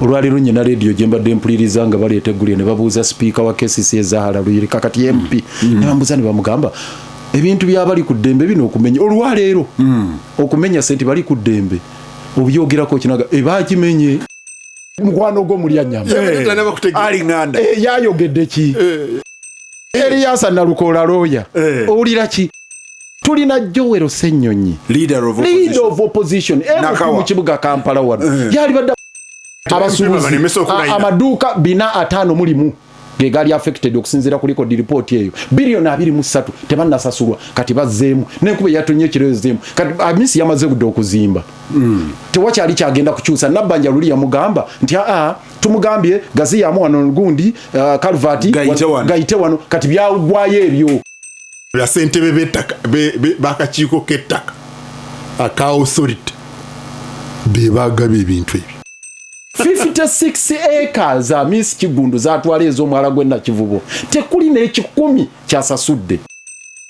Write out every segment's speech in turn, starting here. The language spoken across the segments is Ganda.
Olwaleero nyina rediyo gye mbadde mpuliriza nga baleeta eggulire ne babuuza sipiika wa KCC Zahara Luyirika, kati MP, ne bamubuuza ne bamugamba ebintu byabali ku ddembe bino okumenya olwaleero, okumenya sente bali ku ddembe obyogerako kinaga ebakimenye mukwano gwo mulya nyama. Ali nganda. Yayogedde ki? Eriyasa Nalukoola looya. Owulira ki? Tulina Joel Ssenyonyi, leader of leader opposition of opposition, MP Nakawa. mu kibuga Kampala wano. Yali badde abasuubuzi Balemese okulayira. Amaduuka 451 ge gali affected okusinziira ku record report eyo, biliyoni 23 tebannasasulwa. Kati bazzeemu n'enkuba eyatonye ekiro ezzeemu. Kati Amisi yamaze budde okuzimba, tewakyali kyagenda kukyusa. Nabbanja luli yamugamba nti aa, tumugambye gaziyamu wano gundi culvert. Gayite wano. Gayite wano. Kati byagwayo ebyo. Basentebe b'ettaka b'akakiiko k'ettaka aka authority be bagaba ebintu ebyo. 56 acres Amisi Kigundu zatwala ez'omwala gw'e Nakivubo, tekuli n'ekikumi kyasasudde.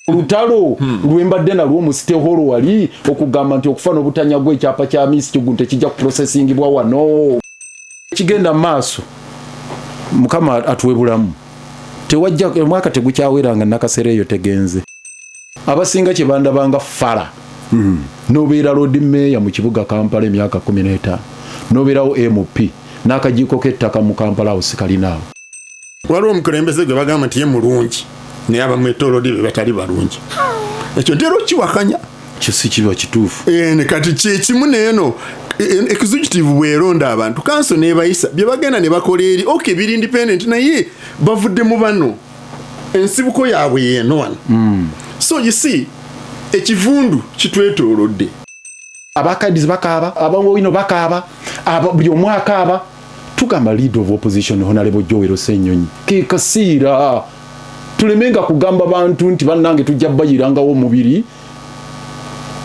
Olutalo lwembadde nalwo mu City Hall wali okugamba nti okufa n'obutanyagwa ekyapa kya Amisi Kigundu tekijja kuprocessingibwa wano. Kigenda mu maaso, Mukama atuwe bulamu. Tewajja omwaka tegukyawera nga Nakaseera eyo tegenze. Abasinga kye bandabanga fala, nobeera Lord Mayor mu kibuga Kampala emyaka 15, nobeerawo MP, n'akajiiko k'ettaka mu Kampala awo sikalinaawo. Waliwo omukulembeze gwe bagamba nti ye mulungi, naye abamwetoolodde be batali balungi. Ekyo ntera okiwakanya. Kyo si kiba kituufu. Ne kati kyekimu neeno executive bweronda abantu, kanso nebayisa bye bagenda ne bakola eri. Ok, biri independent, naye bavudde mu bano, ensibuko yaabwe yeeno wano. So you see, ekivundu kitwetoolodde. Abakadizi bakaaba, abawino bakaaba, buli omu akaaba. Tugamba leader of opposition, Honorable Joel Ssenyonyi, ke kasiira tulemenga kugamba bantu nti bannange tujja bayirangawo omubiri.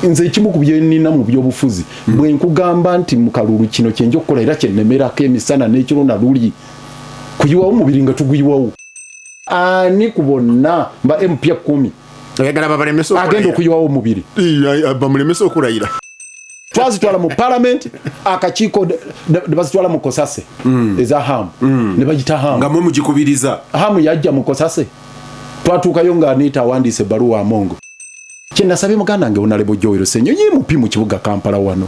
Nze ekimu ku byenina mu byobufuzi, bwe nkugamba nti mu kalulu kino kyenja okukola era kyennemerako emisana n'ekiro, naluli kuyiwawo mubiri nga tuguyiwawo. Ani ku bonna ba MP 10 Oyagala babalemese agenda okulayira? okuyiwawo omubiri? Bamulемese okulayira. Twazitwala mu parliament, akakiiko ne bazitwala mu Kosase eza Hamu, ne bagita Hamu. Nga mwe mugikubiriza. Hamu yajja mu Kosase, twatuukayo nga Anita awandiise ebbaluwa Amongo. Kyenasabye muganda wange Honorable Joel Ssenyonyi, MP mu kibuga Kampala wano,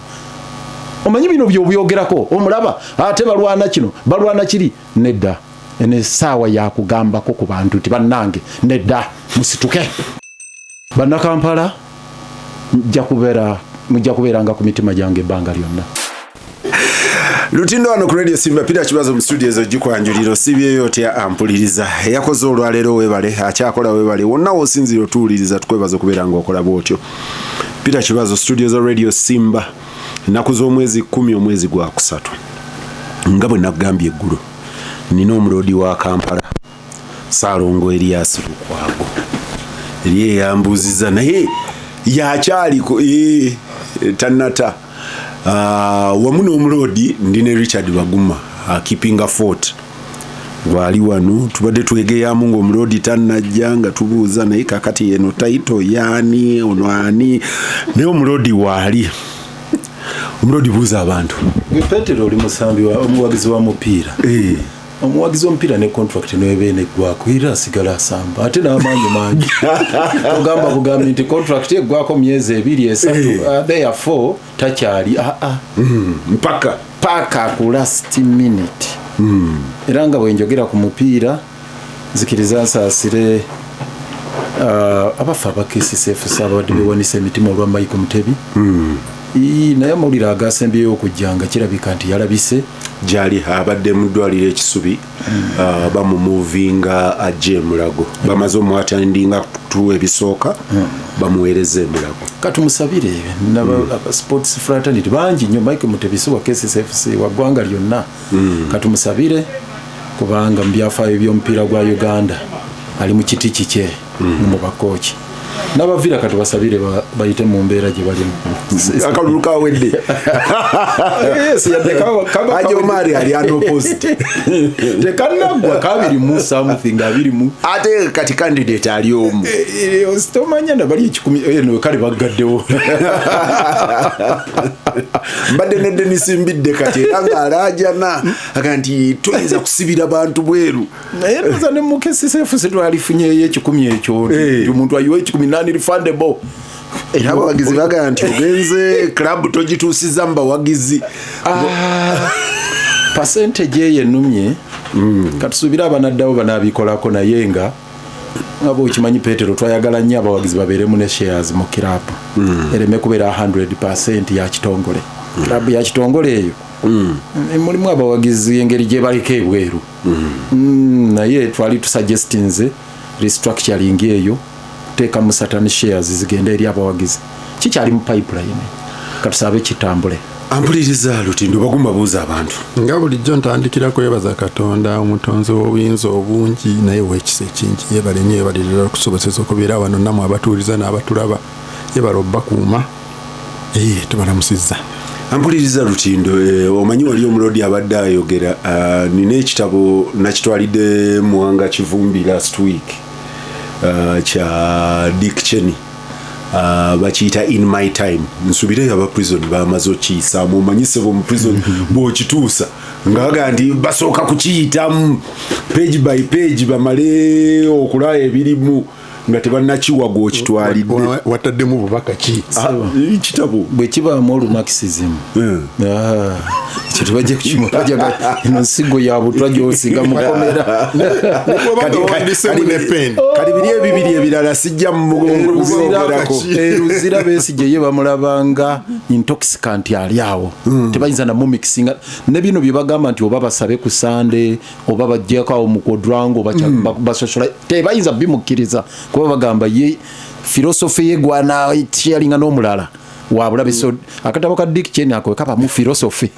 omanyi bino byobyogerako omulaba ate balwana kino, balwana kiri. Nedda, eno essaawa yakugambako ku bantu nti bannange nedda, musituke. Bannakampala, nja kubeera, mujja kubeeranga ku mitima gyange ebbanga lyonna. Lutindo wano ku Radio Simba, Peter Kibazo mu studio ezo gikwanjulira. Osibyeyo otya ampuliriza? Eyakoze olwaleero weebale, akyakola weebale, wonna w'osinziira otuwuliriza tukwebaza okubeera ng'okola bw'otyo. Peter Kibazo, studio za Radio Simba, ennaku z'omwezi 10, omwezi gwa kusatu. Nga bwe nakugambye eggulo, nina omuloodi wa Kampala, Saalongo Erias Lukwago, eri eyambuuziza naye yakyaliko tannata. Wamu n'omuloodi ndi ne Richard Baguma akipinga fort waali wano. Tubadde twegeyamu ng'omuloodi tannajja, nga tubuuza naye kakati eno title yaani, ono ani? Naye omuloodi waali. Omuloodi, buuza abantu. Gwe Petero, oli musambi omuwagizi wa mupiira. Omuwagizi w'omupiira ne contract neweba eneggwako era asigala asamba ate n'amaanyi mangi. Ogamba bugambi nti contract eggwako myezi 2, 3, therefore takyali aa. Mpaka. Paka ku last minute. Era nga bwenjogera ku mupiira, nzikiriza nsaasire abafa aba KCCFC ababadde bewanisa emitima olwa Mike Mutebi. Naye amawulire agasembyeyo okujja nga kirabika nti yalabise. Gyali abadde mu ddwaliro ekisubi, bamumuvinga ajja emulago. Bamaze omwatandinga tu ebisooka, bamuweereza emulago. Katumusabire. Aba sports fraternity bangi nnyo. Mike Mutebi si wa KCCFC, wa ggwanga lyonna. Katumusabire kubanga mu byafaayo by'omupiira gwa Uganda ali mu kiti kikye mu bakooki. N'abaviira katubasabire bayite mu mbeera gye balimu. Akalulu kawedde. Yes, yadde Haji Omari ali unopposed. Tekanaggwa kabiri mu something abiri mu Ate kati candidate ali omu. Tomanya na bali ekikumi, no, kale baggaddewo. Mbadde ne Denis Mbidde kati era ng'alaajana aga nti toyinza kusibira bantu bweru. Naye ndoza ne mu KCCF twalifunyeeyo ekikumi ekyo nti omuntu ayiwa ekikumi nani refundable. Era abawagizi bagamba nti ogenze club togituusiza mu bawagizi. Percentage eyo ennumye. Katusuubire abanaddawo banaabikolako, naye nga bw'okimanyi Petero, twayagala nnyo abawagizi babeeremu ne shares mu club, ereme kubeera 100% ya kitongole. Club ya kitongole eyo mulimu abawagizi engeri gye baliko ebweru. Naye twali tusuggestinze restructuring eyo, kuteekamu certain shares zigende eri abawagizi. Kikyali mu pipeline, katusabe kitambule. Ampuliriza Lutindo, baguma buuza abantu. Nga bulijjo ntandikira kwebaza Katonda omutonzi w'obuyinza obungi naye w'ekisa ekingi. Yeebale nnyo, yeebalirira okusobozesa okubeera wano nammwe abatuwuliriza n'abatulaba. Yeebale obbakuuma. Tubalamusizza. Ampuliriza Lutindo, omanyi wali omulodi abadde ayogera, nina ekitabo nakitwalidde Muwanga Kivumbi last week, kya Dick Cheney. Bakiyita In My Time. Nsubireyo aba prison bamaze okiyisaamu. Omanyi sebo mu prison bw'okituusa nga bagaa nti basooka kukiyitamu page by page bamale okulaba ebirimu nga tebannakiwa gw'okitwalidde. Wataddemu bubaka ki? Kitabo bwe kibaamu olumarxism, ekyo tebajja kukimubajaga eno nsigo ya butwa gy'osiga mukomera. Kati biri ebibiri ebirala sijja mubyogerako. Eruzira Besigye ye bamulabanga intoxicant ali awo, tebayinza namumixinga ne bino bye bagamba nti oba basabe ku Sande oba bajjeko awo mu quadrangle basosola, tebayinza bimukkiriza kuba bagamba ye philosophy ye gwana sharinga n'omulala wabulabe. So akatabo ka Dick Cheney ako kabamu philosophy,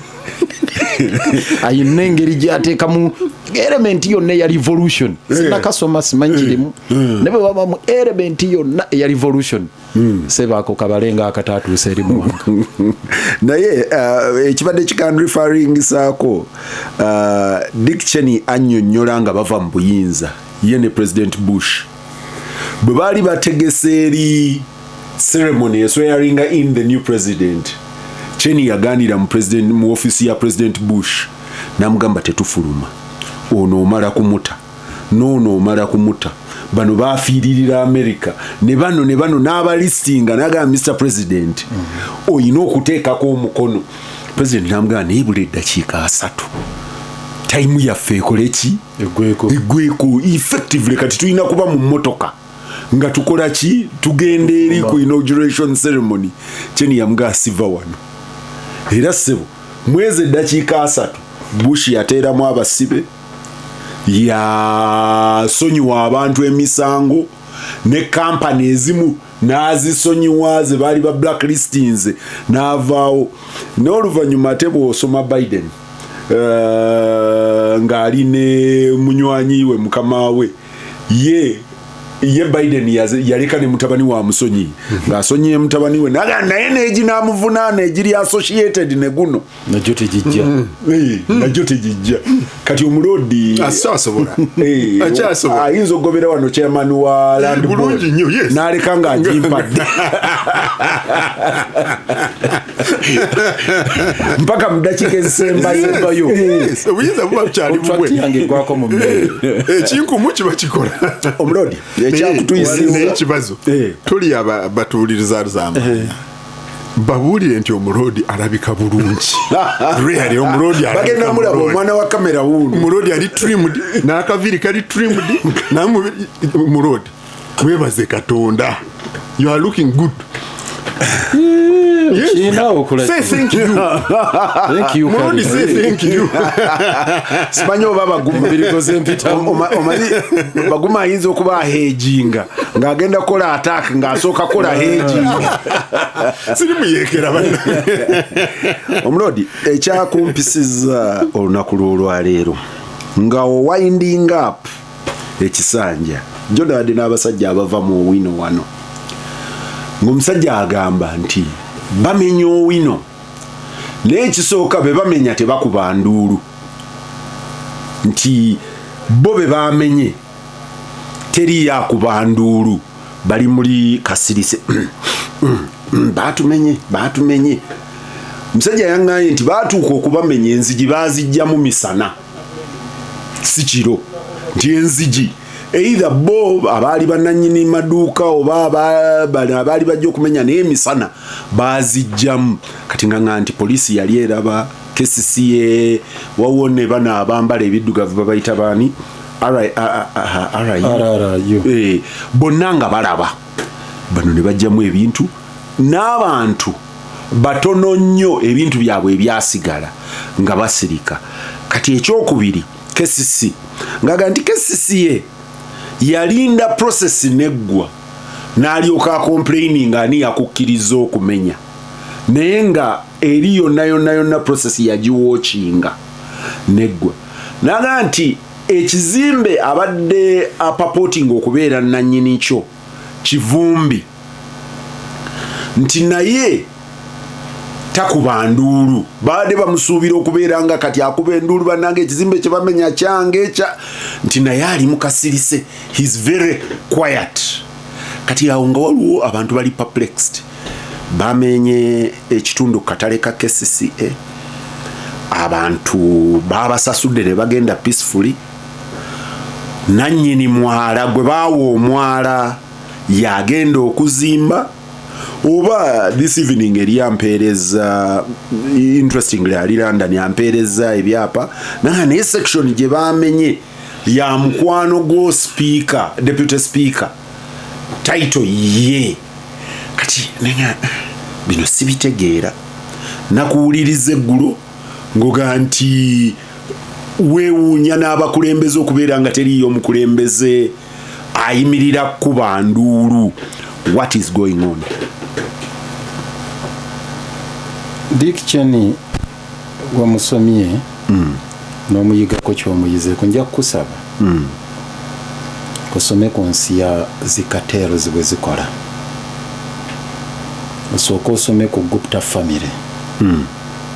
ayina engeri gy'ateekamu element yonna eya revolution. Sinakasoma, simanyi kirimu, ne bwe wabamu element yonna eya revolution, sebaako kabalenga akataatuusa eri Muwanga. Naye ekibadde kikanreferringisaako, Dick Cheney annyonnyola nga bava mu buyinza ye ne President Bush bwe baali bategese eri ceremony eswearinga in the new president. Cheney yaganira mu president, mu ofisi ya President Bush, namugamba tetufuluma, ono omala kumuta noono omala kumuta, bano bafiiririra America ne bano ne bano n'abalistinga. Nagamba, "Mr President, oyina okuteekako omukono." President namugamba naye buli eddakiika 30 time yaffe ekole ki? Eggweko. Eggweko. Effectively kati tulina kuba mu mmotoka nga tukola ki? Tugenda eri ku inauguration ceremony. Cheney yamugaa siva wano. Era ssebo mwezi eddakiika 30 Bush yateeramu abasibe, yasonyiwa abantu emisango ne kampani ezimu n'azisonyiwa ze baali ba blacklistings, n'avaawo. N'oluvannyuma ate bw'osoma Biden, ng'ali ne munywanyi we mukama we, ye Biden yaleka ne mutabani wa musonyi, ng'asonyiye mutabani we naga naye neginaamuvunaana egiri associated ne guno. Nagyo tegijja. Nagyo tegijja. Kati omulodi Akyasobola. Akyasobola. Ayinza okugobera wano chairman wa land board Bulungi nnyo, yes. n'aleka ng'agimpadde mpaka mu ddakiika ezisembayo. Yes, obuyinza buba bukyali Contract bubwe. yange egwako mu mmere. Ekinkumu kiba kikola. Omulodi Naye ekyakutuyisiza ekibazo tuli aba batuwuliriza zamaanya, babuulire nti omulodi alabika bulungi. Really, omulodi alabika Bagenda mulaba bulungi. omwana wa kamera wuuno. Omulodi ali trimmed n'akaviiri kali trimmed. Mulodi, webaze Katonda, you are looking good. Yes. Kirina okola. Say thank you. Thank you. Mulodi, say thank you. Simanyi oba Baguma Mubiri goze mpitamu. Omanyi Baguma ayinza okuba ahejinga ng'agenda kukola attack ng'asooka kukola hedging. Siri muyekera banna. Omulodi, ekyakumpisiza olunaku lw'olwaleero nga owinding up ekisanja jonabadde n'abasajja abava mu Owino wano. Ng'omusajja agamba nti bamenya owino, naye ekisooka be bamenya tebakuba nduulu, nti bo be bamenye teriyo akuba nduulu, bali muli kasirise batumenye batumenye. Omusajja yaŋŋambye nti baatuuka okubamenya enzigi baazijjamu misana, si kiro, nti enzigi either bo abaali bannannyini maduuka oba bano abaali bajja okumenya, naye emisana baazijjamu. Kati nga ŋŋa nti poliisi yali eraba KCCA, waliwo ne bano abambala ebiddugavu babayita baani? RRU. Bonna nga balaba bano ne bajjamu ebintu n'abantu batono nnyo ebintu byabwe ebyasigala nga basirika. Kati ekyokubiri, KCC ngaga nti KCCA yalinda process neggwa n'alyoka acomplaining ani yakukkiriza okumenya, naye nga eri yonna yonna yonna process yagiwatchinga neggwa. Naga nti ekizimbe abadde apurporting okubeera nannyini kyo Kivumbi, nti naye takuba nduulu, baadde bamusuubira okubeera nga kati akuba enduulu, bannange ekizimbe kye bamenya kyange kya, nti naye ali mu kasirise, he's very quiet. Kati awo nga waliwo abantu bali perplexed, bamenye ekitundu ku katale ka KCCA, abantu babasasudde ne bagenda peacefully. Nannyini mwala gwe baawa omwala yagenda okuzimba oba this evening eri ampeereza, interestingly ali London, ampeereza ebyapa naye naye section gye bamenye ya mukwano gwo speaker, deputy speaker, title ye. Kati nenga bino sibitegeera. Nakuwuliriza eggulo ngoga nti weewuunya n'abakulembeze okubeera nga teriiyo omukulembeze ayimirira kuba nduulu. What is going on? Dick Cheney wamusomye n'omuyigako kyomuyizeeko, nja kukusaba osome ku nsi ya zi cartels bwe zikola. Osooke osome ku Gupta family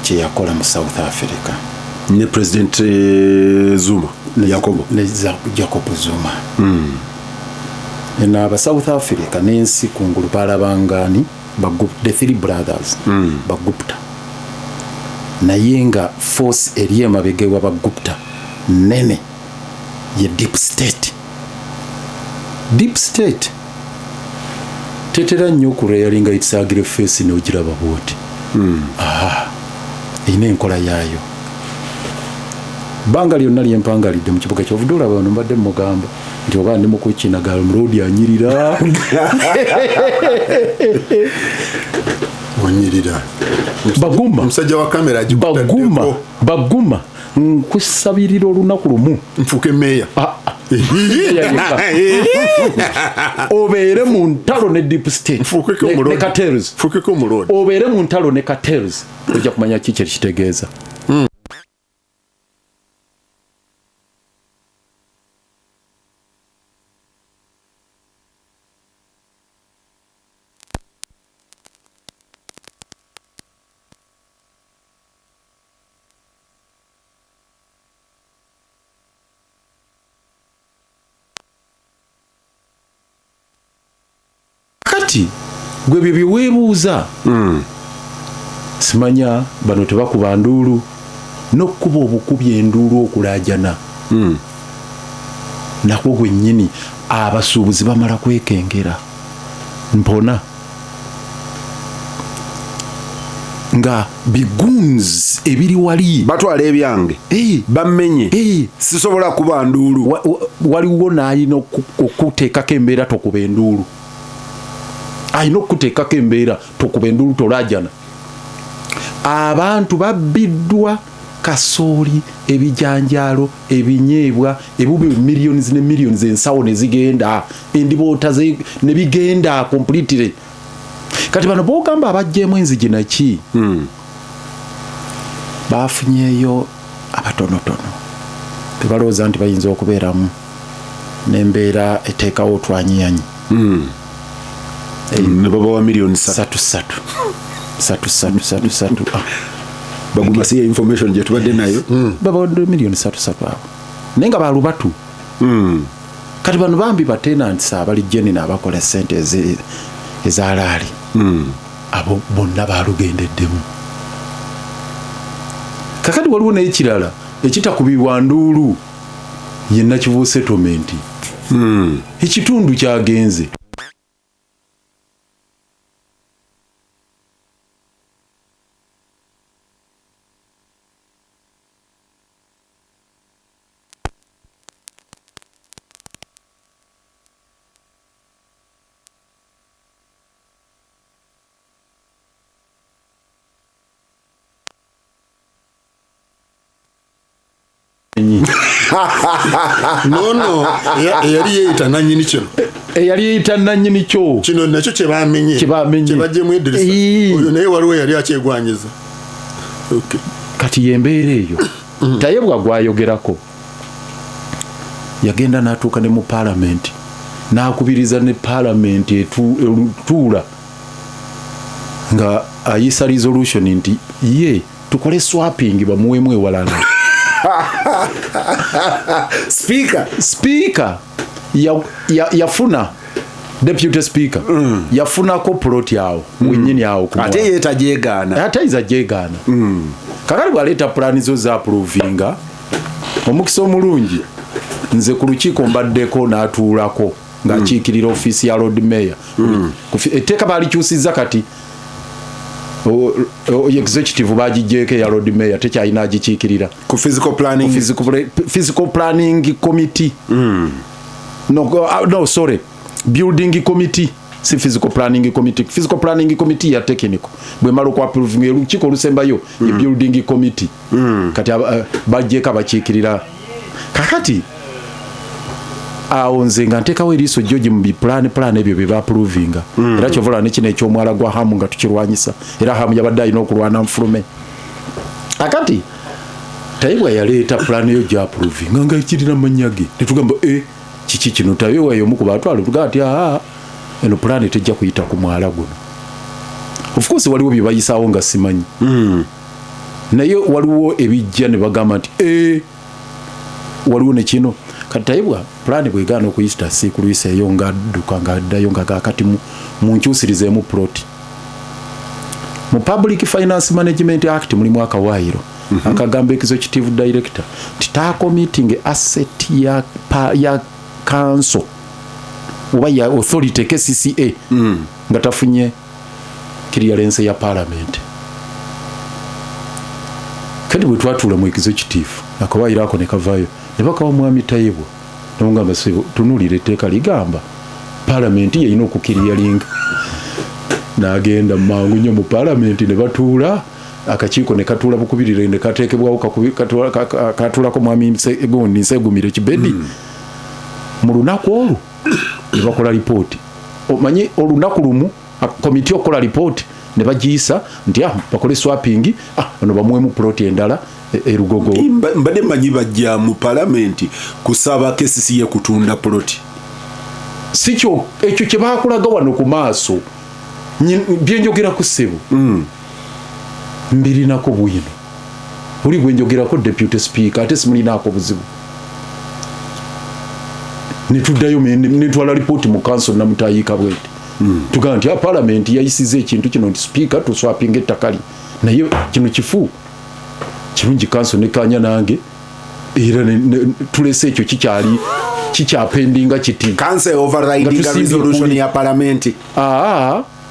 kyeyakola mu South Africa ne President Zuma, Jacob. Ne Jacob Zuma. Eno aba South Africa n'ensi kungulu balabangani the three brothers Bagupta, naye nga force eri emabega ewa Bagupta nene ye deep state. Deep state tetera nnyo okurearinga its ugly face n'ogiraba bwoti. Aha, erina enkola yaayo. Bbanga lyonna lyempangalidde mu kibuga kyovudde olaba wano, mbadde mugamba nti oba ndi mukwekinaga muloodi anyirira. Onyirira. Baguma. Omusajja wa kamera. Baguma. Agikutaddeko. Baguma, nkusabirira olunaku lumu nfuuke meeya. Ah, ah. Yeka. Obeere mu ntalo ne deep state Nfuukeko ne omulodi. cartels. Nfuukeko omulodi. Obeere mu ntalo ne cartels, ojja kumanya ki kye kitegeeza. Kati gwe bye byeweebuuza, simanya bano tebakuba nduulu n'okkuba obukubi enduulu okulaajana nakwo gwennyini. Abasuubuzi bamala kwekengera mpona nga biguns ebiri wali. Batwala ebyange. Bamenye. Sisobola kuba nduulu. Waliwo n'alina okuteekako embeera tokuba enduulu, alina okuteekako embeera tokuba enduulu, tolajana. Abantu babbiddwa kasooli, ebijanjaalo, ebinyeebwa, ebubi, millions ne millions, ensawo ne zigenda, endiboota ne bigenda completely. Kati bano bogamba abajjeemu enzigi naki, bafunyeeyo abatonotono tebalowooza nti bayinza okubeeramu n'embeera eteekawo otwanyiyanyi. Ne babawa miliyoni satu satu satu satu satu satu. Ah. Baguma si information gye tubadde nayo. Babawadde miliyoni satu satu abo, naye nga balubatu. Kati bano bambi batenants abali jenina abakola sente ezalaali, abo bonna balugendeddemu. Kakati waliwo n'ekirala ekitakubibwa nduulu, ye Nakivubo settlement. Ekitundu kyagenze. Nono eyali yeeyita nanyini kino. Eyali yeeyita nanyini kyo. Kino nakyo kyebamenye. Kyebamenye. Kyebajjemu edirisa. Oyo naye waliwo yali akyegwanyiza. Okay. Kati yembeera eyo. Tayebwa gwayogerako yagenda n'atuuka ne mu paalamenti, n'akubiriza ne paalamenti etuula nga ayisa resolution nti ye tukole swapping bamuwemu ewalala. Speaker yafuna deputy speaker yafunako plot awo mwennyini awo ku ate mwala. ye tajeegaana. Ate ayiza jeegaana. Kakati bw'aleeta pulaani zo za approvinga, omukisa omulungi nze ku lukiiko mbaddeko n'atuulako ng'akiikirira ofiisi ya Lord Mayor. Etteeka baalikyusizza kati executive bagiggyeeko eya Lord Mayor, tekyalina agikiikirira. Ku physical planning. Ku physical planning committee. No, no, sorry. Building committee. Si physical planning committee. Physical planning committee ya technical. Bwe mala okwa approving olukiiko olusembayo, ye building committee. Kati baggyeko abakiikirira. Kakati awo nze nga nteekawo eriiso George mu bipulaani plan ebyo bye baapprovinga. Era kyova olaba ne kino eky'omwala gwa Hamu nga tukirwanyisa. Era Hamu yabadde alina okulwana nfulume. Akati Tayebwa yaleeta pulaani yo gy'approvinga nga ekirina mannya ge. Ne tugamba, kiki kino? Tayebwa y'omu ku baatwala, tugamba nti, aa, eno pulaani tejja kuyita ku mwala guno. Of course waliwo bye bayisaawo nga simanyi. Naye waliwo ebijja ne bagamba nti, waliwo ne kino. Kati Tayebwa pulaani bw'egaana okuyita si kulwisa eyo ng'adduka ng'addayo nga kaakati munkyusirizeemu plot. Mu Public Finance Management Act mulimu akawaayiro akagamba executive director nti taacommitting asset ya council oba ya authority KCCA nga tafunye clearance ya parliament. Kati bwe twatuula mu executive akawaayiro ako ne kavaayo ne bakawa mwami Tayebwa ne mugamba, ssebo tunuulira etteeka ligamba parliament yeyina okukiriyalinga. N'agenda mangu nnyo mu parliament ne batuula akakiiko ne katuula bukubirire ne kateekebwawo katuulako mwami gundi Nsegumire Kibedi. Mu lunaku olwo ne bakola lipooti. Omanyi olunaku lumu komiti okukola lipooti ne bagiyisa nti bakole swapping, ono bamuwemu plot endala erugogo. Mbadde mmanyi bajja mu palamenti kusaba KCCA kutunda plot. Si kyo, ekyo kye baakulaga wano ku maaso. Bye njogera ku ssebo. Mbirinako bwino. Oli gwe njogerako deputy speaker ate simulinaako buzibu. Ne tuddayo ne twala lipooti mu council namutayiika bweti. Tugamba nti parliament yayisiza ekintu kino nti speaker tuswapinga ettaka lye. Naye kino kifu. Kirungi council ne kanya nange era tulese ekyo kikyapendinga kiti. Council overriding Nga tusimbye resolution kuli. ya parliament.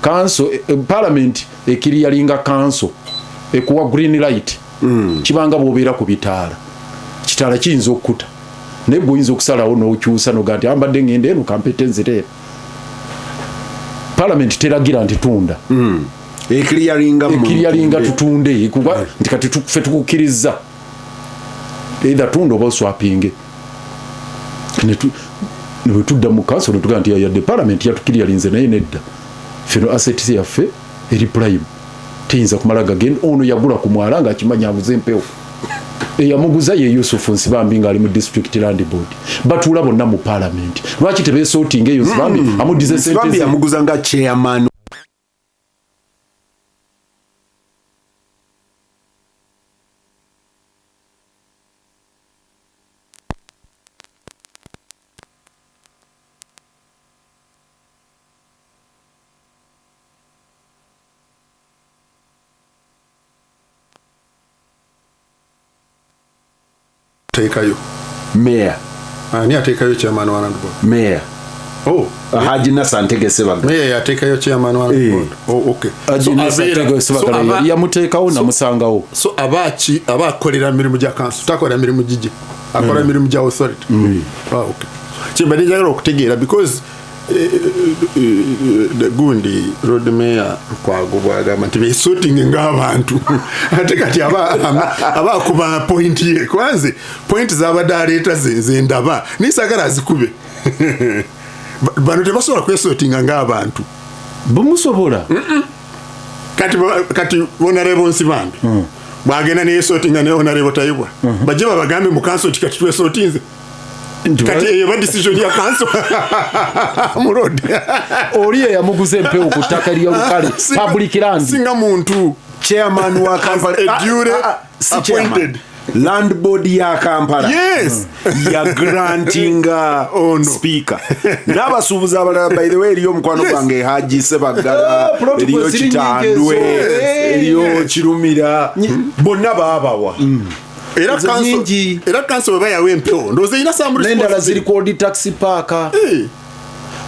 Council, parliament ekiriyalinga council ekuwa green light. Kibanga bw'obeera ku bitaala. Kitaala kiyinza okkuta. Naye bw'oyinza okusalawo n'okyusa n'ogaa nti ambadde ngenda eno kampete nzire eno. Parliament teragira nti tunda. Ekiriyalinga mu Ekiriyalinga tutunde. tutunde, kuba nti kati ffe tukukkiriza. Either tunda oba oswapinge. Ne bwe tudda mu council ne tugamba nti yadde parliament yatukiriyalinze naye nedda. Ffe no assets yaffe eri prime. Teyinza kumala gagenda, ono yagula ku mwala ng'akimanya abuze empewo. Eyamuguza ye Yusufu Nsibambi ng'ali mu district land board. Batuula bonna mu parliament. Lwaki tebeesootinga eyo Nsibambi amuddize sente Nsibambi ze? yamuguza nga chairman. Teekayo Mayor. Ani ateekayo chairman wa land board? Mayor. Oh, Haji Nasser Ntege Ssebaggala. Mayor yateekayo chairman wa land board. Oh, okay. Haji So Nasser abeera- Ntege so Ssebaggala yamuteekawo namusangawo. So aba ki, aba akolera mirimu gya council, takola mirimu gigye, akola mirimu gya authority. Ah, okay. Kyembadde njagala okutegeera because the gundi road mayor Lukwago bwagamba nti besuiting ng'abantu, ate kati aba akuba point ye, kwanze point z'abadde aleeta ze ndaba naye saagala azikube. Bano tebasobola kwesortinga ng'abantu. Bumusobola. Kati Honorable Nsibambi bwagenda neyesortinga ne Honorable Tayebwa, bajje babagambe mu council nti kati twesortinze. Kati eyo ba decision ya council mu road. Oli eyamuguza empewo ku ttaka lya Lukale, public land. Singa muntu. Chairman wa Kampala. As a duly Si chairman. appointed. Land board ya Kampala. Yes. Ya grantinga Oh, no. speaker. N'abasuubuzi abalala, by the way, eriyo omukwano Yes. gwange Haji Ssebaggala, Oh, plot eriyo kwe ziri nyingi Kitandwe, ezo. eriyo Kirumira, bonna baabawa. Era Ezo council, nyingi. era council bwe bayawa empewo, ndowooza erina some N'endala responsibility. ziri ku Old Taxi Park. Eh.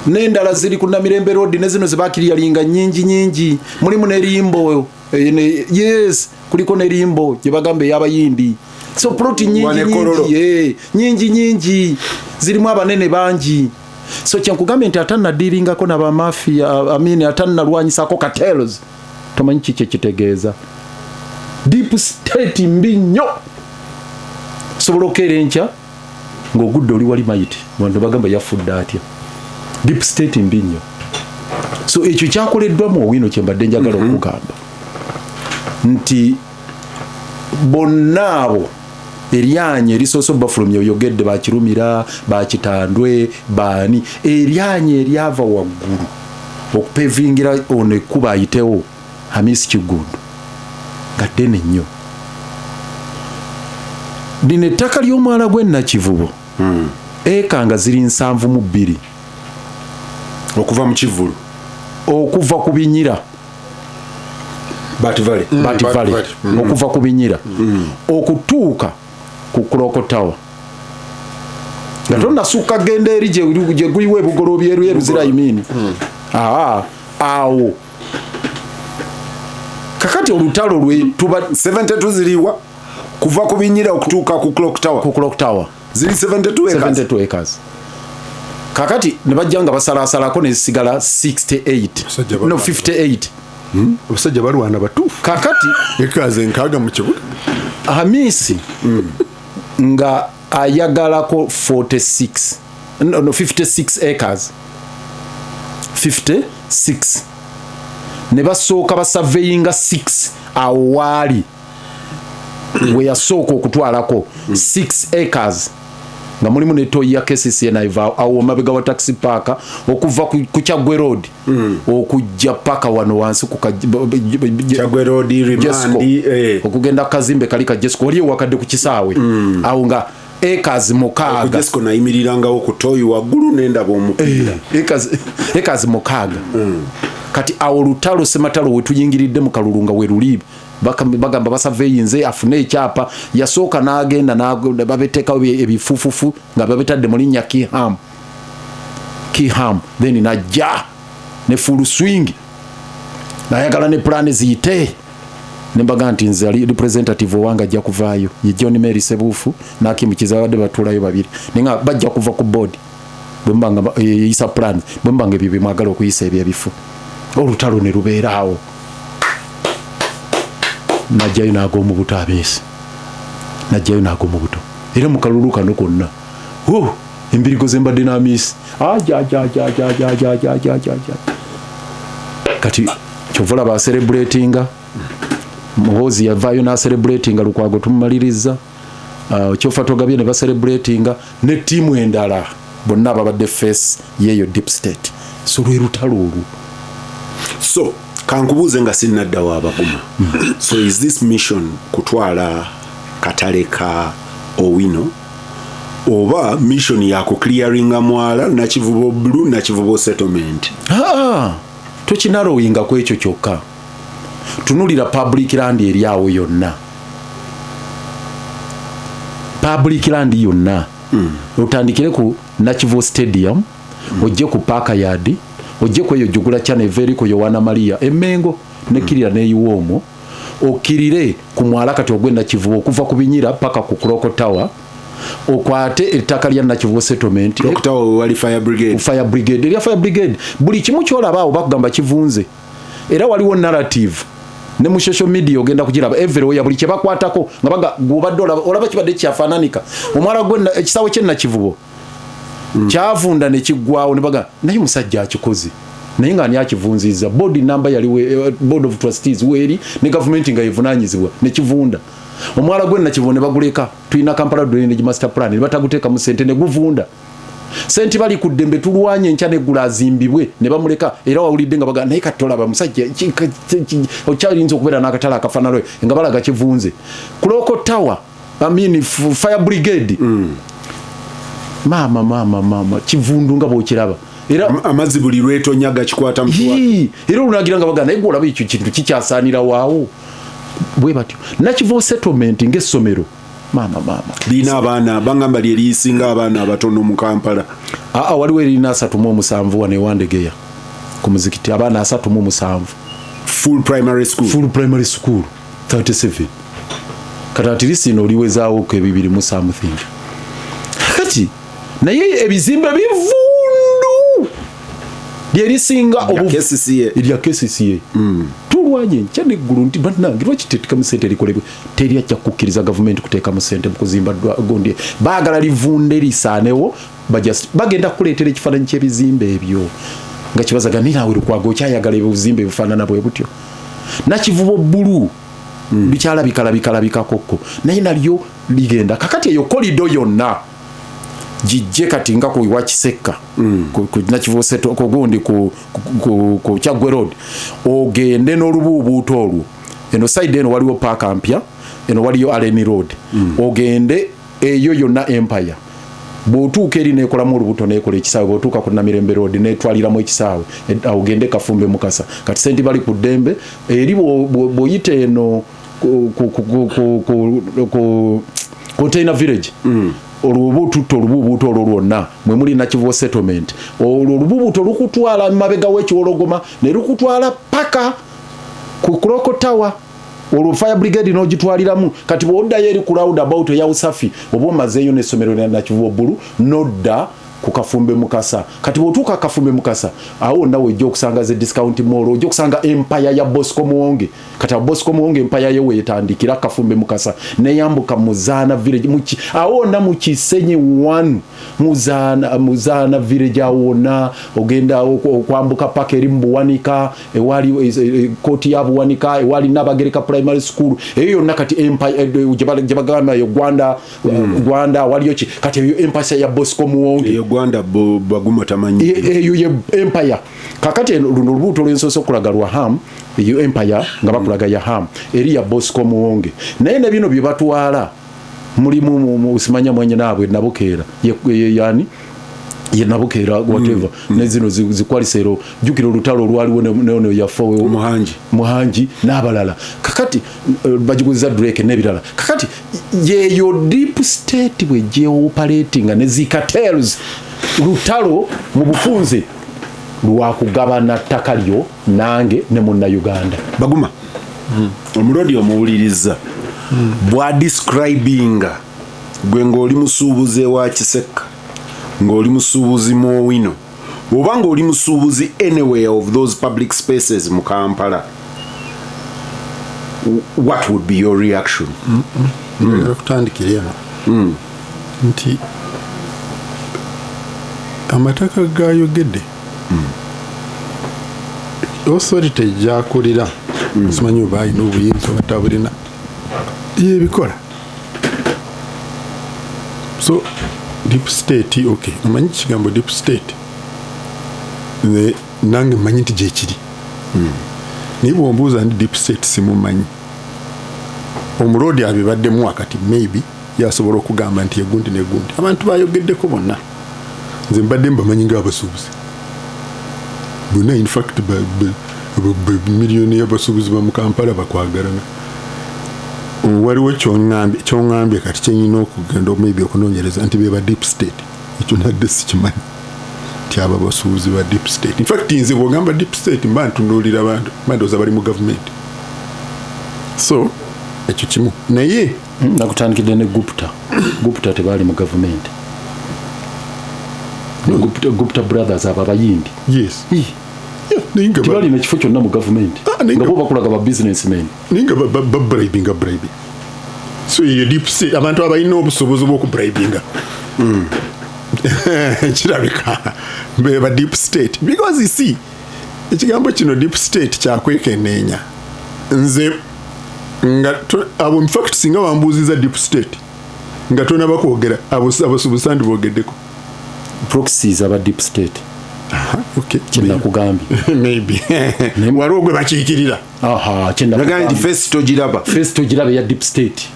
N'endala ziri ku Namirembe Road, ne zino ze bakiriyalinga nnyingi nnyingi. Mulimu ne limbo. Yes, kuliko ne limbo gye bagamba ey'Abayindi. So plot nyingi Wane nyingi, Kololo. nyingi nyingi zirimu abanene bangi. So kyenkugambye nti atannadiringako n'abamafia, I mean, atannalwanyisako cartels, tomanyi kiki ekitegeeza. Deep state mbi nnyo. Osobola okeera enkya ng'ogudde oli wali mayiti, abantu bagamba yafudde atya. Deep state mbi nnyo. So ekyo kyakoleddwa mu Owino kye mbadde njagala okugamba nti bonna abo eryanyi erisoose obbafulumya oyogedde bakirumira, bakitandwe, baani, eryanyi eryava waggulu okupevingira ono ekkubo ayitewo Hamisi Kiggundu nga ddene nnyo. Lino ettaka ly'omwala gw'e Nakivubo eka nga ziri 72 okuva mu kivvulu, okuva ku binyira Bat Valley. Bat Bat Valley. Valley. Okuva ku binyira okutuuka ku Clock Tower nga tonnasukka genda eri gye guliwo ebugoloobi eru eruzira imini. Awo kakati olutalo lwe tuba 72 ziriwa kuva ku binyira okutuuka ku Clock Tower. Ku Clock Tower. Ziri 72 acres. 72 acres. Kakati ne bajja nga basalaasalako ne zisigala 68. Basajja No, balwana. 58. Abasajja balwana batuufu. Kakati Ekazi enkaaga mu kibuga. Hamisi nga ayagalako 46. No, no, 56 acres. 56. Ne basooka basurveyinga 6 awo waali we yasooka okutwalako 6 acres nga mulimu ne toyi ya KCCA naiva awo mabega wa taxi park okuva ku Kyaggwe Road okujja paka wano wansi ku Kyaggwe Road, Jesco. Rimandi, Okugenda kazimbe kali ka Jesco, oli ewakadde ku kisaawe. Awo nga acres mukaaga. Ku Jesco nayimirirangawo ku toyi waggulu nendaba omupiira. Acres mukaaga. Kati awo lutalo sematalo we tuyingiridde mu kalulu nga we luli, bagamba basaveyinze afune ekyapa, yasooka n'agenda babeteekawo ebifufufu nga babitadde mu linnya Kiham. Kiham, then najja ne full swing nayagala ne plan ziyite. Ne mbaga nti nze ali representative owange ajja kuvaayo, ye John Mary Sebuufu n'Akim Kiza babadde batuulayo babiri, naye nga bajja kuva ku board bwe muba nga eyisa plans, bwe muba nga ebyo bye mwagala okuyisa ebyo ebifu. Olutalo ne lubeera awo. Najjayo n'ag'omu buto abeesi, najjayo n'ag'omu buto era mu kalulu kano konna, ho, embirigo ze mbadde n'amiisi. Aja, aja, aja, aja, aja, aja, aja, aja, aja, aja. Kati kyova olaba acelebratinga, Muhoozi yavaayo n'acelebratinga, Lukwago tumumaliriza. Kyofatogabye ne bacelebratinga ne ttiimu endala bonna ababadde face yeeyo deep state. So lwe lutalo olwo. So kankubuuze nga sinnaddawo abaguma. So is this mission kutwala katale ka Owino oba mission ya kuclearinga mwala Nakivubo Blue, Nakivubo settlement? Aa, tokinarrowinga ku ekyo kyokka. Tunulira public land eri awo yonna, public land yonna. Otandikire ku Nakivubo Stadium, ojje ku Park Yard, ojje ku eyo Jugula Channel eva eriko Yowana Maria Emengo nekkirira neyiwa omwo, okkirire ku mwala kati ogwe Nakivubo okuva ku Binyira paka ku Clock Tower, okwate ettaka lya Nakivubo settlement. Clock Tower wali fire brigade. Fire brigade, erya fire brigade. Buli kimu kyolaba awo bakugamba kivunze, era waliwo narrative ne mu social media ogenda kugiraba everywhere. Buli kyebakwatako nga baga gwobadde olaba kibadde kyafaananika omwala gwe ekisaawe kye Nakivubo kyavunda ne kiggwawo, ne baga naye musajja akikoze, naye nga ani akivunziza? Board number yali board of trustees weeri ne gavumenti nga yevunaanyizibwa nekivunda. Omwala gwe Nakivubo ne baguleka, tulina Kampala Drainage Master Plan, ne bataguteekamu sente ne guvunda. Senti bali ku ddembe tulwanye enkya neggula azimbibwe ne bamuleka. Era wawulidde nga baga naye kati tolaba musajja okyayinza okubeera n'akatale akafaanana nga balaga kivunze. Clock Tower, I mean, fire brigade, maama maama maama, kivundu nga bwokiraba era. Amazzi buli lwetonya gakikwata mu kiwato. Yii, era olunagira nga baga naye gwe olaba ekyo kintu kikyasaanira waawo bwe batyo. Nakivubo settlement ng'essomero, maama maama. Lirina abaana, bangamba lye lisinga abaana abatono mu Kampala. Aa, waliwo erina 37 wano ewandegeya ku muzikiti, abaana 37. Full primary school. Full primary school 37. Kati at least ino oliwezaawoko ebibiri mu something kati, naye ebizimbe bivundu, lyerisinga. KCCA. Erya KCCA. Tulwanye enkya neggulu nti bannange lwaki teteekamu sente erikolebwe? Teri ajja kukkiriza gavumenti kuteekamu sente mu kuzimba gundi. Baagala livunde lisaanewo. Bagenda kukuleetera ekifaananyi ky'ebizimbe ebyo nga kibazaga ni naawe Lukwago okyayagala ebizimbe ebifaanana bwe butyo. Nakivubo Blue bikyalabikalabikalabikakokko, naye nalyo ligenda. Kakati eyo corridor yonna gijje kati nga ku Wakisekka, ku Nakivubo seto kugundi ku Kyaggwe Road, ogende n'olubuubuuto olwo. Eno side eno waliwo paaka mpya, eno waliyo Allen Road, ogende eyo yonna empire. Bw'otuuka eri nekolamu olubuto nekola ekisaawe. Bw'otuuka ku Namirembe Road netwaliramu ekisaawe. Awo ogende Kafumbe Mukasa. Kati senti bali ku ddembe eri bw'oyita eno ku Container Village, olwo oba otutta olubuubuuto olwo lwonna mwe muli Nakivubo settlement. Olwo olubuubuuto lukutwala mabega w'ekiwologoma ne lukutwala paka ku Clock Tower, olwo fire brigade n'ogitwaliramu. Kati bw'oddayo eri ku roundabout eya Usafi, oba omazeeyo n'essomero lya Nakivubo Blue, nodda ku Kafumbe Mukasa. Kati bw'otuuka Kafumbe Mukasa awo wonna wejja okusanga ze Discount Mall, ojja okusanga empire ya Bosco Muwonge. Kati awo Bosco Muwonge empire ye weetandikira Kafumbe Mukasa neyambuka Muzaana Village awo wonna mu Kisenyi 1, Muzaana Village, awo wonna ogenda okwambuka paka eri mu Buwanika ewali kooti ya Buwanika, ewali Nabagereka Primary School. Eyo yonna kati empire gye bagamba yo Gwanda. Gwanda waliyo ki? Kati eyo empire ya Bosco Muwonge. Eyo Gwanda Baguma tamanyi. Eyo ye empire. Kakati luno olubuuto lwensoose okulaga lwa Ham. Eyo empire nga bakulaga ya Ham eri ya Bosco Muwonge, naye ne bino bye batwala mulimu simanya mwenye naabwe Nabukeera yani ye Nabukeera whatever, ne zino zikwalisero. Jjukira olutalo olwaliwo nono yafa. Muhangi. Muhangi n'abalala. Kakati bagiguza Drake n'ebirala. Kakati yeyo deep state bwe gyeoperatinga ne zi cartels. Lutalo mu bufunze lwakugabana ttaka lyo nange ne Munnayuganda. Baguma, omulodi omuwuliriza bwadescribinga gwe ng'oli musuubuzi ewa Kisekka, ng'oli musuubuzi mu Owino, oba ng'oli musuubuzi anywhere of those public spaces mu Kampala, what would be your reaction? Njagala kutandikira eno nti amataka gayogedde authority gyakulira, simanyi oba alina obuyinza oba tabulina, yebikola. So deep state, okay, omanyi kigambo deep state, nze nange mmanyi nti gyekiri, naye bwombuuza ndi deep state simumanyi. Omuloodi abibaddemu wakati, maybe yasobola okugamba nti egundi negundi. Abantu bayogeddeko bonna nze mbadde mbamanyi ngaabasuubuzi bonna. In fact, miliyoni y'abasuubuzi ba mu Kampala bakwagalana. Waliwo kyoŋŋambye kati kyenyina okugenda maybe okunoonyereza nti beba deep state. Ekyo nadde sikimanyi nti abo abasuubuzi ba deep state. In fact, nze bwogamba deep state mba ntunuulira bantu, mba ndowooza bali mu gavumenti. So ekyo kimu, naye Nakutandikidde ne Gupta. Gupta tebaali mu gavumenti. Gupta Brothers, abo Abayindi. Yes. Yeah, naye nga tebalina ekifo kyonna mu gavumenti. Ah, naye nga bo bakolaga ba businessmen. Naye nga babribinga bribe. So eyo deep state, abantu abalina obusobozi bw'okubribinga kirabika beba deep state, because you see, ekigambo kino deep state kyakwekeneenya. Nze nga abo, in fact, singa bambuuziza deep state nga tonaba kwogera, abo abasuubuzi sandiboogeddeko. Proxies aba deep state. Aha, okay. Kyenakugambye. Maybe waliwo gwe bakiikirira. Aha. Nagambye nti Kyenakugambye. Face togiraba. Face togiraba eya deep state.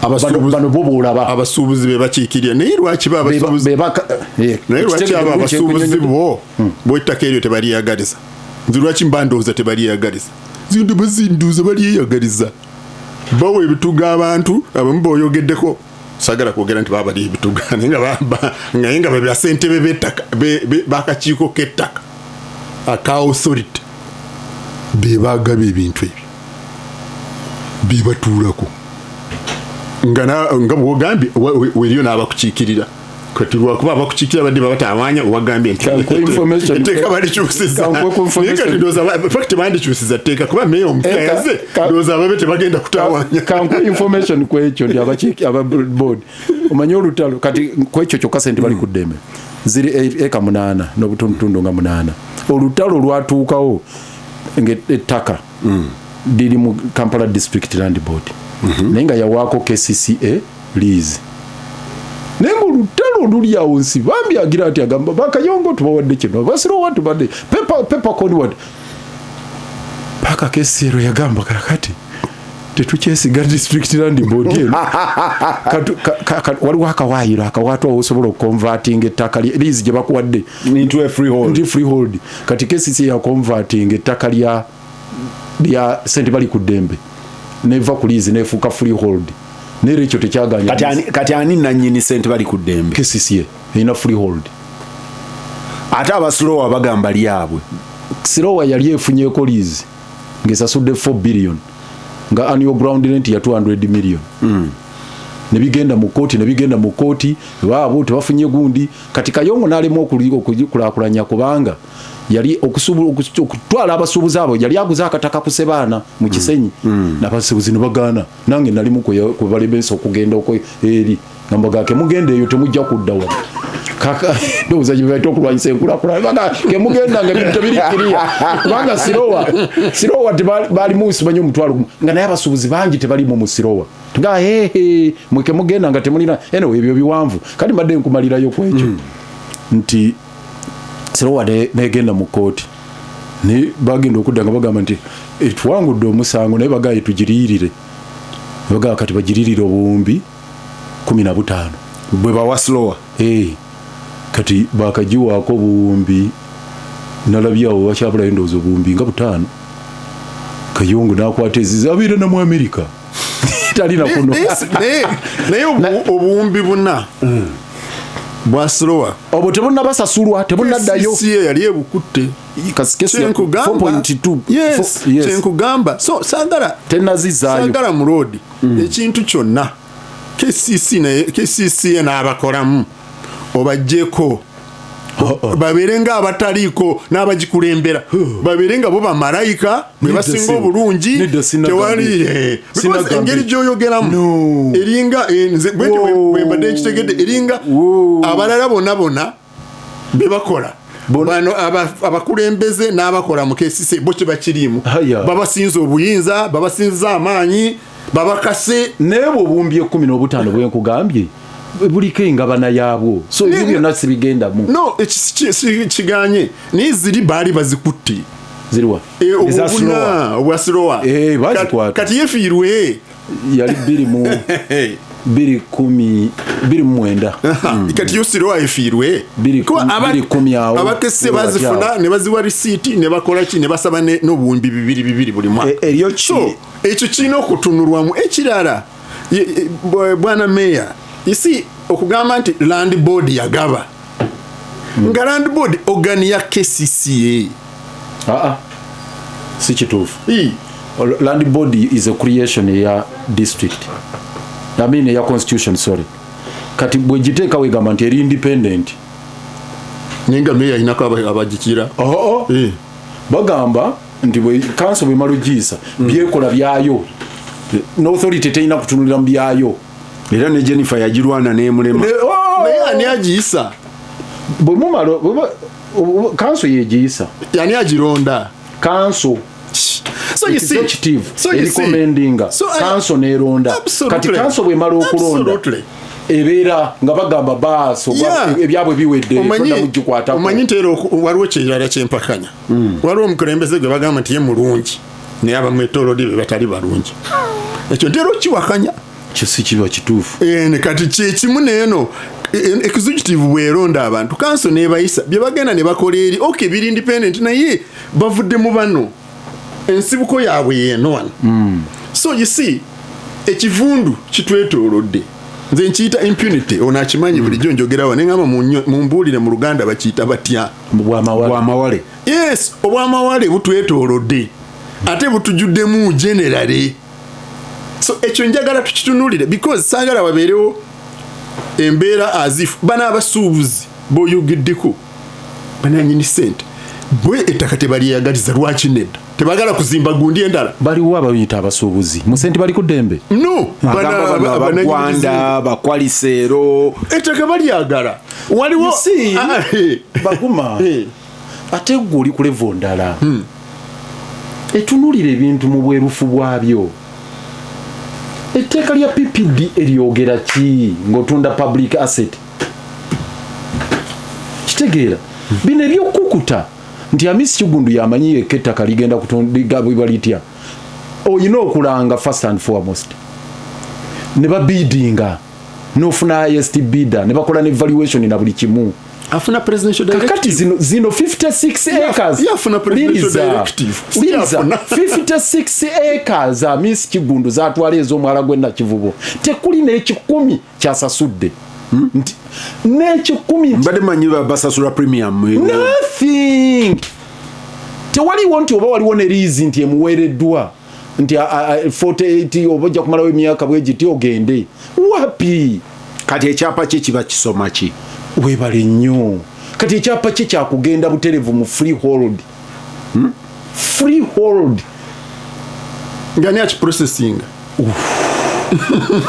Bano Abasuubuzi bano bo boolaba. Abasuubuzi be bakiikirira, naye lwaki ba abasuubuzi, naye lwaki abo abasuubuzi bo ettaka eryo tebaliyagaliza? Nze lwaki mba ndowooza tebaliyagaliza? Zindu bazinduuza balyeyagaliza, bawa ebituga abantu abamu boyogeddeko. Sagala kwogera nti baba bali ebituga, naye nga naye nga babasentebe b'ettaka b'akakiiko k'ettaka aka authority be bagaba ebintu ebyo, bebatuulako nga bwogambye weriyo n'abakukiikirira. Kati lwakuba abakukiikirira badde babatawaanya, wagambye nti Kankuwe information. etteeka balikyusiza. Kankuwe ku Naye information. kati ndowooza in fact bandikyusiza tteeka kuba meya omupya yaze, ndowooza ababe tebagenda kutawaanya. Kankuwe information ku ekyo nti abakiiki aba board, omanyi olutalo kati ku ekyo kyokka, sente bali ku ddembe ziri eka 8 n'obutundutundu nga 8. Olutalo lwatuukawo nga ettaka liri mu Kampala District Land Board, naye nga yawaako KCCA lease, naye nga olutalo luli awo nsi bambi agira ati agamba bakayongo tubawadde kino, basirowa tubadde peppercorn wadde paka KCCA yagamba kakati tetukyesiga district land board eno. Waliwo akawaayiro akawaatu awo osobola okuconvertinga ettaka lease gye bakuwadde into a freehold. Ndi freehold. Kati KCC yaconvertinga ettaka lya sente bali ku ddembe, neva ku lease nefuuka freehold, neera ekyo tekyaganya. Kati ani nanyini sente bali ku ddembe? KCCA erina freehold. Ate abasirowa bagamba lyabwe. Sirowa yali efunyeko lease ng'esasudde 4 billion, nga annual ground rent ya 200 million. Nebigenda mu kooti, nebigenda mu kooti, baabo tebafunye gundi. Kati Kayongo n'alema okukulaakulanya kubanga yali okutwala abasuubuzi abo, yali aguze akataka ku Sebaana mu Kisenyi, n'abasuubuzi ne bagaana. Nange nalimu kubalemesa okugenda eri nambaga kemugenda eyo temujja kudda wano. Kaka ndowooza gye baita okulwanyisa enkulaakulana. Baga kemugenda nga ebintu tebiri kiriya, kubanga sirowa tebalimu simanyi 10,000, nga naye abasuubuzi bangi tebalimu mu sirowa, nga hehe mwe kemugenda nga temulina. Anyway, ebyo biwanvu. Kati mbadde nkumalirayo ku ekyo nti sirowa negenda mu kooti, ne bagenda okudda nga bagamba nti tuwangudde omusango, naye bagaye tugiriirire. Bagamba kati bagiririre 15,000. Bwe bawa slowa. Eh, kati bakagiwaako obuwumbi, nalabyawo wakyabulayo ndowooza obuwumbi nga 5. Kayungu nakwata ezizi abeera namu Amerika, talina kuno. Naye obuwumbi 4 bwa sirowa obwo tebunnabasasulwa, tebunnaddayo. KCCA yali ebukutte. Kyenkugamba. 4.2. Yes, Yes. kyenkugamba. So saagala Tenazizaayo. Saagala muloodi ekintu kyonna. KCC naye, KCCA n'abakolamu obajjeko babeere nga abataliiko n'abagikulembera, babeere nga bo bamalayika bwe Nedda basinga obulungi. Nedda, sinagambye. Tewali because Sinagambye. engeri gy'oyogeramu No. eringa nze bwentyo bwe mbadde nkitegedde, eringa Whoa. abalala bonna bonna be bakola bano abakulembeze n'abakola mu KCC bo tebakiriimu. Haya. Babasinza obuyinza, babasinza amaanyi, babakase. Naye bwe obuwumbi 15 bwenkugambye Buliko engabana yaabwo, so ebyo byonna sibigendamu. No, kiganye, naye ziri baali bazikutte. Ziriwa? Eza Siloa. Obwa Siloa. Eh, bazikwata. Kati yefiirwe. Yali bbiri mu 2019. Kati yo Siloa efiirwe. 2010 awo. Abakese Bwe bazifuna batyawo. Ne baziwa risiiti ne bakola ki, ne basaba n'obuwumbi bibiri bibiri buli mwaka. Eryo ki? So ekyo kirina okutunulwamu. Ekirala, bwana meya, isi okugamba nti land board yagaba, nga land board organ ya KCCA. Aa, si kituufu. I. Land board is a creation eya district, I mean eya constitution, sorry. Kati bwegiteeka wegamba nti eri independent. Naye nga meya ayinako abagikira. Oo. Bagamba nti bwe kanso bwemala ogiyisa, byekola byayo, n'authority terina kutunulira mu byayo. Era ne Jennifer yagirwana n'emulema. Oh! Naye ani agiyisa? Bwe mumala kanso yegiyisa. Ani agironda? Kanso. So you see, Executive so you see, erecommendinga, so kanso neronda. Absolutely. Kati kanso bwemala okulonda, ebeera nga bagamba baaso ebyabwe biwedde, tonda mugikwatako. Omanyi nti era waliwo kirala kyempakanya. Waliwo omukulembeze gwe bagamba nti ye mulungi, naye abamwetoolodde be batali balungi. Ekyo ntera okiwakanya. Kyo si kiba kituufu. Ne kati kyekimu neeno, executive bw'eronda abantu, kanso n'ebayisa, bye bagenda ne bakola eri, okay, biri independent, naye bavudde mu bano, ensibuko yaabwe yeeno wano. So you see, ekivundu kitwetoolodde. Nze nkiyita impunity, ono akimanyi bulijjo njogerawo, ne ŋŋamba mumbuulire mu Luganda bakiyita batya? Bwamawale. Bwamawale. Yes, obwamawale butwetoolodde, ate butujuddemu generally. So ekyo njagala tukitunuulire, because saagala wabeerewo embeera as if bano abasuubuzi b'oyogeddeko bananyini ssente bwe ettaka tebalyeyagaliza. Lwaki nedda? Tebagala kuzimba gundi endala. Baliwo abayita abasuubuzi mu sente bali ku ddembe. No, Agamba bano abagwanda bakwaliseero. Ettaka balyagala. Waliwo You see, Ah, eh. Baguma, ate gwe oli ku level ndala. Etunuulira ebintu mu bwerufu bwabyo. Etteeka lya PPD eryogera ki ng'otunda public asset? Kitegeera bino ebyokukuta nti Amisi Kigundu yamanyi yekka ettaka ligenda ligabibwa litya. Oyina okulanga first and foremost, ne babidinga, n'ofuna highest bidder, ne bakola ne valuation na buli kimu. Afuna presidential Kakati directive. zino 56 acres. Yafuna presidential Liriza, directive. liriza, Yafuna. 56 acres Amisi Kigundu zatwala ez'omwala gw'e Nakivubo, tekuli n'ekikumi kyasasudde. Nti n'ekikumi nti Mbadde manyi basasula premium. Nothing. Tewaliwo nti oba waliwo ne lease nti emuweereddwa nti 48 oba ojja kumalawo emyaka bwe giti ogende wapi. Kati ekyapa kye kiba kisoma ki? Weebale nnyo. Kati ekyapa kye kyakugenda buterevu mu freehold. Freehold. Nga ani akiprocessinga?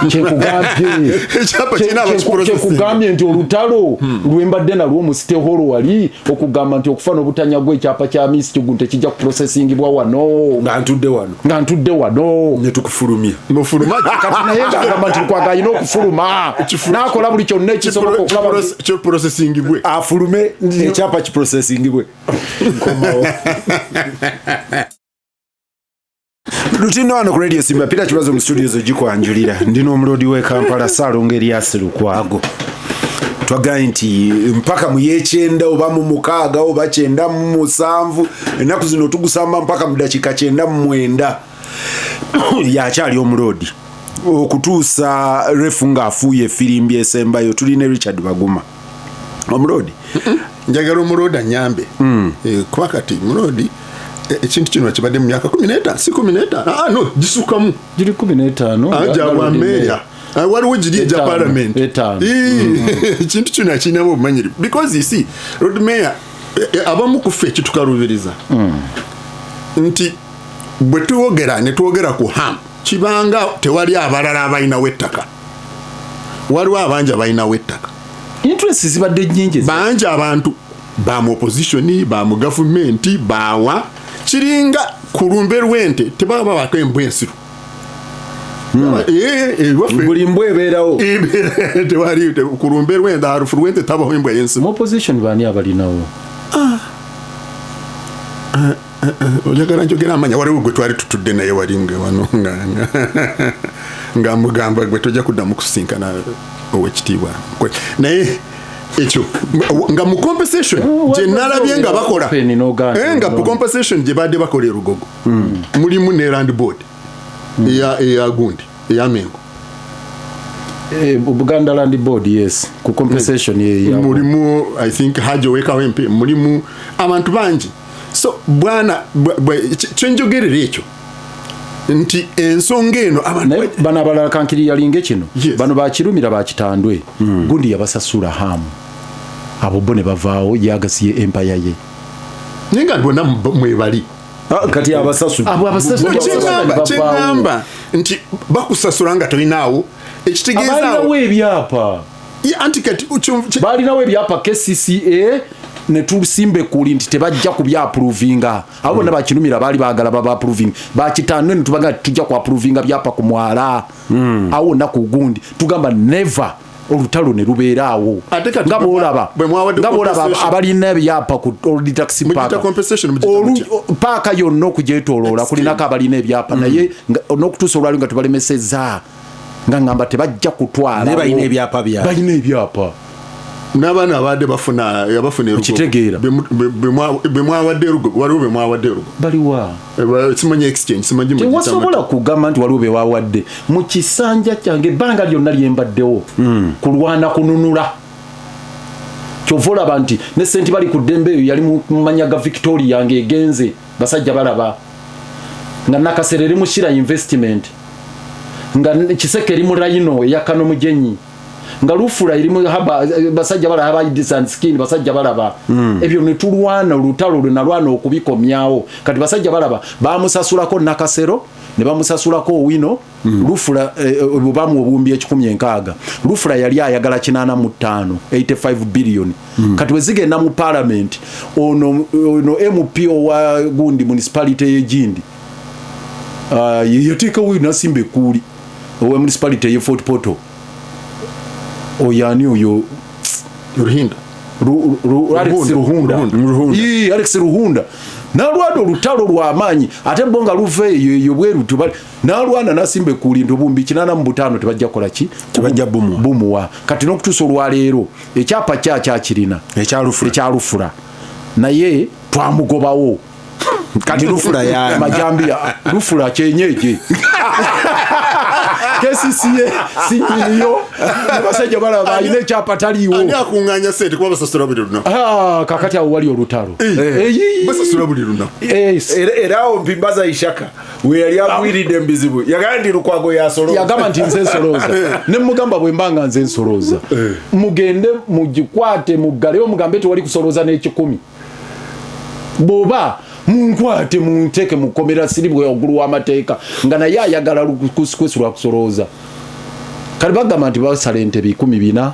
Kyekugambye. Ekyapa kirina abakiprocessinga. Kyekugambye nti olutalo lwembadde nalwo mu City Hall wali okugamba nti okufa n'obutanyagwa ekyapa kya Miss Kigundi tekijja kuprocessingibwa wano. Nga ntudde wano. Nga ntudde wano. Ne tukufulumya. Mufuluma. Kati naye ng'agamba nti Lukwago alina okufuluma. N'akola buli kyonna ekisoboka okulaba nti Kiprocessingibwe. Afulume ekyapa kiprocessingibwe. Nkomawo. Lutindo wano ku Radio Simba, Peter Kibazo mu studio zo gikwanjulira. Ndi n'omuloodi w'e Kampala, Ssaalongo Erias Lukwago. Twagambye nti mpaka mu y'ekyenda oba mu mukaaga oba kyenda mu musanvu, ennaku zino tugusamba mpaka mu dakiika 99. Yakyali omuloodi okutuusa refu ng'afuuye effirimbi esembayo. Tulina Richard Baguma omuloodi. Njagala omuloodi anyambe. Kuba kati muloodi, ekintu kino kibadde mu myaka 15, si 15. No, gisukamu. Giri 15. Gya bwa meeya. Waliwo giri egya Etaano, parliament. etaano. Ekintu kino akirinamu obumanyirivu. Because you see, Lord Mayor, abamu ku ffe ekitukalubiriza. Nti bwe tuwogera ne twogera ku ham, kibanga tewali abalala abalinawo ettaka. Waliwo abangi abalinawo ettaka. Interest zibadde nnyingi. Bangi abantu ba mu opposition, ba mu gavumenti, bawa kiringa ku lumbe lw'ente tebaba bako embwa ensiru. Buli mbwa ebeerawo. Tewali ku lumbe lwenda harufu lwente tabaho imbwa y'ensibo. Mu opposition baani abalinawo? Oyagala njogera amanya? Waliwo gwe twali tutudde naye wali nga wano nga mugamba, gwe tojja kuddamu kusinkana owekitiibwa. Naye ekyo nga mu compensation gye nalabye nga bakola, Open n'ogaana. Nga mu compensation gye badde bakola e Lugogo mulimu ne land board eya gundi eya Mengo. Buganda Land Board, yes, ku compensation ye Mulimu, I think, Hajo wekawempe, mulimu abantu bangi. So bwana kyenjogerera ekyo nti ensonga eno abantu Naye bano abalala kankiri yalinga kino. Yes. Bano bakirumira bakitandwe gundi yabasasula hamu, abo bo ne bavaawo, yagasiye empaya ye. Naye nga bonna mwebali. Ah, kati abasasudde. Abo abasasula. No, kyeŋŋamba bavaawo. Kyeŋŋamba nti bakusasula nga tolinaawo ekitegeeza Abalinawo awo ebyapa. Ye, anti kati Balinawo ebyapa KCCA ne tusimba ekkuuli nti tebajja kubyapprovinga. Abo bonna bakirumira baali baagala babaapprovinga, bakitandwe ne tubaga tujja kuapprovinga byapa ku mwala awo wonna ku gundi, tugamba never. Olutalo ne lubeera awo. Ate kati Nga bwolaba bwe mwawadde nga bwolaba compensation. abalina ebyapa ku old taxi Mugiyita park. compensation, mugiyita mutya? Paaka yonna okugyetooloola kulinako abalina ebyapa, naye n'okutuusa olwali nga tubalemesezza nga ngamba tebajja kutwala. Naye balina ebyapa byabwe. Balina ebyapa. N'abaana abadde bafuna abafuna erugogo. Okitegeera. Bwe mwawadde erugogo, waliwo bwe mwawadde erugogo. Baliwa? Simanyi exchange, simanyi mugiyita. Tewasobola kugamba nti waliwo bewawadde mu kisanja kyange. Ebbanga lyonna lyembaddewo kulwana kununula. Kyova olaba nti ne senti bali ku ddembe eyo yali mu manya ga Victoria ng'egenze basajja balaba nga Nakasero eri mu Shira Investment, nga Kiseke eri mu Rhino eya Kano Mugenyi, nga Lufula eri mu haba basajja balaba haba skin basajja balaba. Ebyo ne tulwana olutalo lwe nalwana okubikomyawo. Kati basajja balaba bamusasulako Nakasero ne bamusasulako Owino. Lufula bamu obuwumbi 160. Lufula yali ayagala 85, 85 billion. Kati bwe zigenda mu parliament, ono MP owa gundi municipality y'egindi yateekawo nasimba ekkuuli, owa municipality ye Fort Portal, oyo ani oyo? Ruhinda. Alex Ruhunda. Ruhunda. Ruhunda. Ii, Alex Ruhunda nalwana olutalo lwamaanyi, ate bo nga luva eyo eyo bweru tubali nalwana nasimba ekkuuli nti obuwumbi 85 tebajja kukola ki? Tebajja bumuwa. Bumuwa. Kati n'okutuusa olwaleero ekyapa kyakyakirina. Ekyalufula. Ekyalufula, naye twamugobawo. Kati Lufula yaani? Majambiya Lufula kyenyeje KCCA sinyiniyo, basajja balaba alina ekyapa taliiwo. Ani akuŋŋaanya sente? Kuba basasula buli lunaku. Ah, kakati awo wali olutalo. Basasula buli lunaku. Era awo Mpimbaza Ishaka we yali agwiridde mubizibu, yagamba nti Lukwago yasolooza. Yagamba nti nze nsolooza, ne mugamba bwe mbanga nze nsolooza, mugende mugikwate muggalewo, mugambe tewali kusolooza n'ekikumi, bw'oba munkwate munteeke mukomera siri bwe waggulu w'amateeka, nga naye ayagala kwesula kusolooza. Kati bagamba nti basala ente 400,000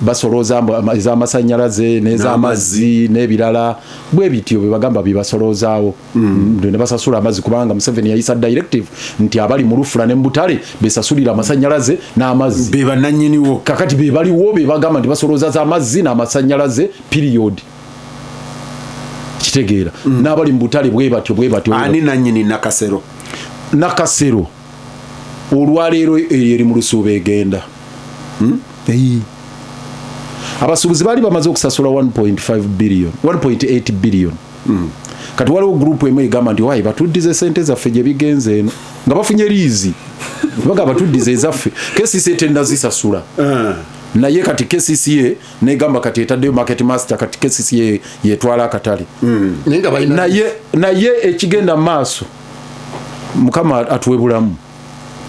basolooza ez'amasannyalaze n'ez'amazzi n'ebirala bwe bityo bwe bagamba bibasoloozaawo ne basasula amazzi, kubanga Museveni yayisa directive nti abali mu Lufula ne mu butale besasulira amasannyalaze n'amazzi. Be bannannyiniwo. Kakati be baliwo be bagamba nti basolooza z'amazzi n'amasannyalaze, period. Kitegeera n'abali mu butale bwe batyo bwe batyo bwe Ani nannyini Nakasero? Nakasero olwaleero eyo eri mu lusuubo egenda. Eyi. Abasuubuzi baali bamaze okusasula 1.5 billion, 1.8 billion. Kati waliwo gurupu emu egamba nti wayi batuddize sente zaffe gye bigenze eno nga bafunye liizi, baga batuddize ezaffe, KCCA tennazisasula. Naye kati KCCA negamba kati etaddeyo market master, kati KCCA yetwala akatale. Naye nga balina Naye ekigenda mu maaso, Mukama atuwe bulamu,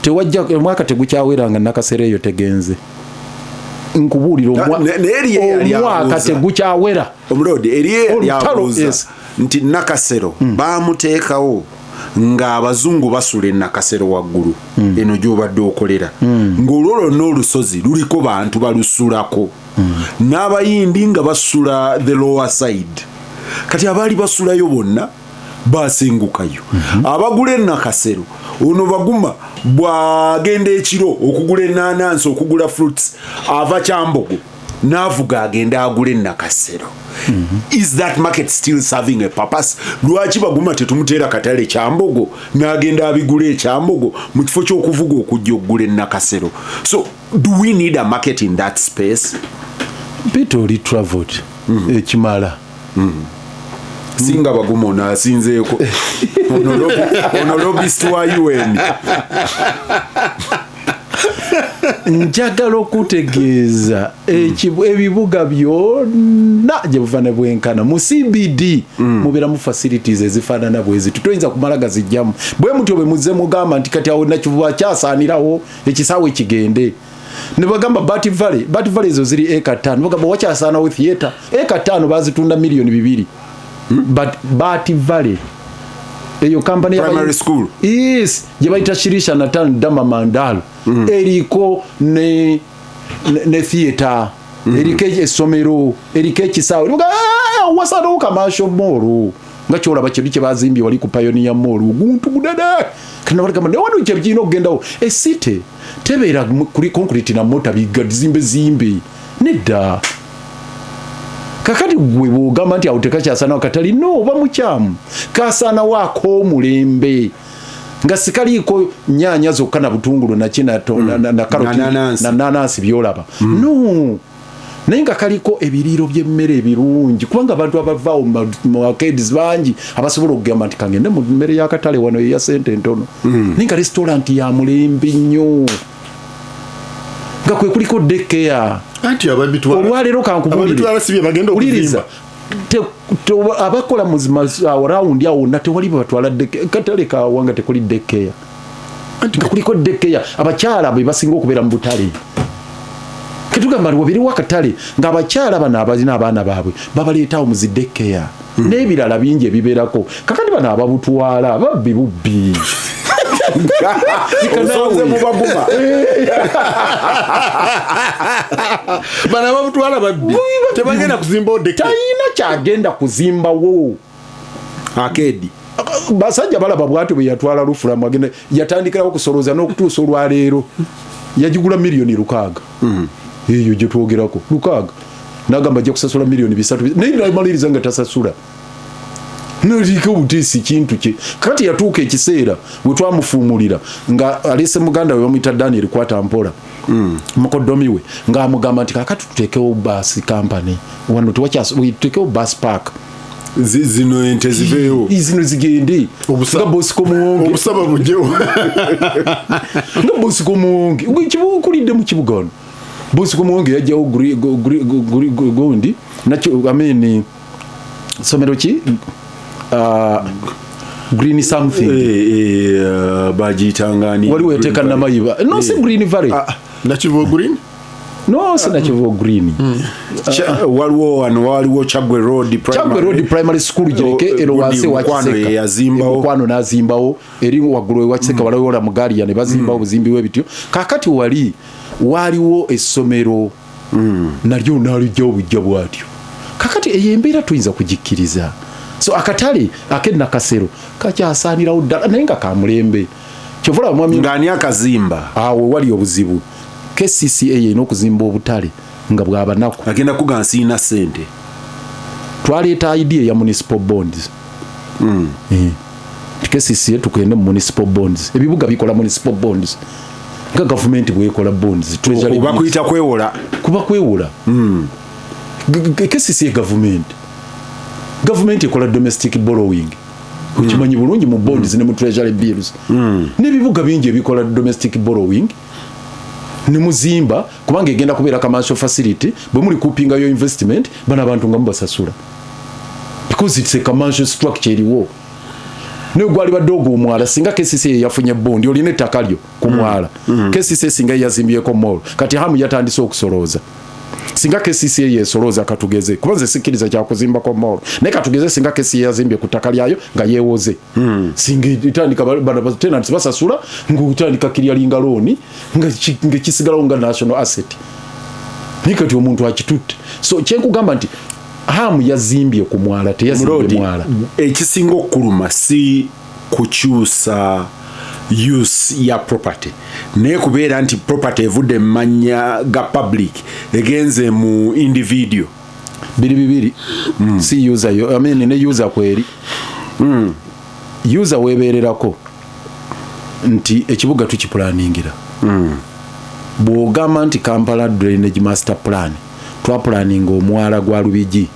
tewajja omwaka tegukyawera nga Nakasero eyo tegenze. Nkubuulira Naye eri ye yali omwaka abuuza. tegukyawera. Omulodi eri ye yali Olutalo, abuuza yes. nti Nakasero bamuteekawo ng'abazungu basula e Nakasero waggulu eno gy'obadde okolera, ng'olwo lwonna olusozi luliko bantu balusulako n'abayindi nga basula the lower side. Kati abaali basulayo bonna basengukayo, abagula e Nakasero Ono Baguma bw'agenda ekiro okugula enanansi, okugula fruits, ava Kyambogo n'avuga agenda agula enakasero. Is that market still serving a purpose? Lwaki Baguma tetumuteera katale Kyambogo n'agenda abigula ekyambogo mu kifo ky'okuvuga okujja okugula enakasero? So do we need a market in that space? Peter, oli traveled ekimala. Singa Baguma ono asinzeeko ono lobbyist wa UN. Njagala okutegeeza ebibuga byonna gye buva ne bwenkana mu CBD mubeeramu facilities ezifaanana bwe ziti. Toyinza kumala gazijjamu bwe mutyo bwe muzze mugamba nti kati awo Nakivubo kyasaanirawo ekisaawe kigende, ne bagamba Bat Valley. Bat Valley ezo ziri eka 5, bagamba wakyasaanawo theatre. Eka 5 bazitunda miliyoni 2. But Bat Valley eyo kampani Primary school. Yes, gye bayita Shri Sanatan Dharma Mandal, eriko ne theatre, eriko essomero, eriko ekisaawe. Baga, "Ah, wasalawo commercial mall nga kyolaba kyeri kye bazimbye wali ku Pioneer Mall, guntu gunene." Kano bagamba ne wano kye kirina okugendawo. E city tebeera kuli concrete na mortar, biga zimbe zimbe, nedda. Kakati gwe bwogamba nti awo tekakyasanawo katali, no, oba mukyamu. Kasaanawo ak'omulembe nga sikaliiko nyaanya zokka na butungulu naki na karoti. Na nanansi. Na nanansi byolaba, no, naye nga kaliko ebiriiro by'emmere ebirungi, kubanga abantu abavaawo mu arcades bangi abasobola okugamba nti kangende mu mmere y'akatale wano eya sente entono, naye nga restaurant ya mulembe nnyo nga kwe kuliko daycare. Anti ababitwala Olwaleero kankubulire. Ababitwala si bye bagenda Wuliriza. okuzimba. Abakola mu rawundi awo wonna tewali batwala katale kawa nga tekuli daycare, nga kuliko daycare. Abakyala be basinga okubeera mu butale. Ketugamba nti wabiriwo akatale ng'abakyala bano abalina abaana baabwe babaleetaawo mu zi daycare n'ebirala bingi ebibeerako. Kakati bano ababutwala babbi bubbi. Osonze mu Baguma. Bano ababutwala babbi, tebagenda kuzimbawo daycare. Talina kyagenda kuzimbawo. Arcade. Basajja balaba bwatyo bwe yatwala Lufulamu, agenda yatandikirawo okusolooza n'okutuusa olwaleero yagigula miliyoni 6. Eyo gye twogerako 6, nagamba ajja kusasula miliyoni 300, naye namaliriza nga tasasula, naliiko obutiisi kintu kye. Kakati yatuuka ekiseera we twamufuumulira nga alese muganda we bamuyita Daniel Kwata Mpola, mukoddomi we, ng'amugamba nti kakati tuteekewo bus company wano, tuteekewo bus park. Zino ente ziveewo. Zino zigende. Nga Bosco Muwonge. Obusaba bujjewo. Nga Bosco Muwonge okulidde mu kibuga wano. Bosco Muwonge yajjawo gundi nakyo, I mean, somero ki, green something. Bagiyitanga ani? Waliwo yateeka Namayiba, no, si Green Valley. Nakivubo Green. No, si Nakivubo Green. Waliwo wano, waliwo Chagwe Road. Chagwe Road Primary School gireke. Oh, ero wansi gundi Mukwano wa Kiseka. ye yazimbawo. Mukwano n'azimbawo eri waggulu ewa Kiseka, waliwo Lamugalia ne bazimbawo obuzimbi bwe bityo. Kakati wali waliwo essomero nalyo nalijja obujja bwatyo. Kakati eyo embeera tuyinza kugikkiriza? So akatale ak'e Nakasero kakyasaanirawo ddala, naye nga kamulembe. Kyova olaba mwami Ng'ani akazimba? Awo wali obuzibu. KCCA erina okuzimba obutale nga bwabanaku. Agenda kuga nsiina sente. Twaleeta idea ya municipal bonds. KCCA tugende mu municipal bonds. Ebibuga bikola municipal bonds nga gavumenti bwekola bonds, treasury Oba bills. kuyita kwewola. Kuba kwewola. KCCA gavumenti ekola domestic borrowing, okimanyi bulungi, mu bonds ne mu treasury bills, n'ebibuga bingi ebikola domestic borrowing nemuzimba, kubanga egenda kubeera commercial facility. Bwe muli kupingayo investment, bano abantu nga mubasasula because it's a commercial structure eriwo. Naye gwali badde ogwo omwala, singa KCC yafunye bondi, olina ettaka lyo ku mwala, KCC singa yazimbyeko mall. Kati hamu yatandise okusolooza. Singa KCC yesolooza, katugeze, kuba nze sikkiriza kyakuzimbako mall, naye katugeze singa KCC yazimbye ku ttaka lyayo nga yeewoze, singa etandika bano tenants basasula, ngaotandika clearinga loan, nga kisigalawo nga national asset. Naye kati omuntu akitutte. So kyenkugamba nti hamu yazimbye ku mwala, teyazimbye Mulodi, mwala. Ekisinga okukuluma si kukyusa Use ya property, naye kubeera nti property evudde mu mannya ga public egenze mu individual. Biri bibiri. Si user yo, I mean, ne user kweri. User webererako nti ekibuga tukipulaningira. Bw'ogamba nti Kampala Drainage Master Plan, twapulaninga omwala gwa Lubigi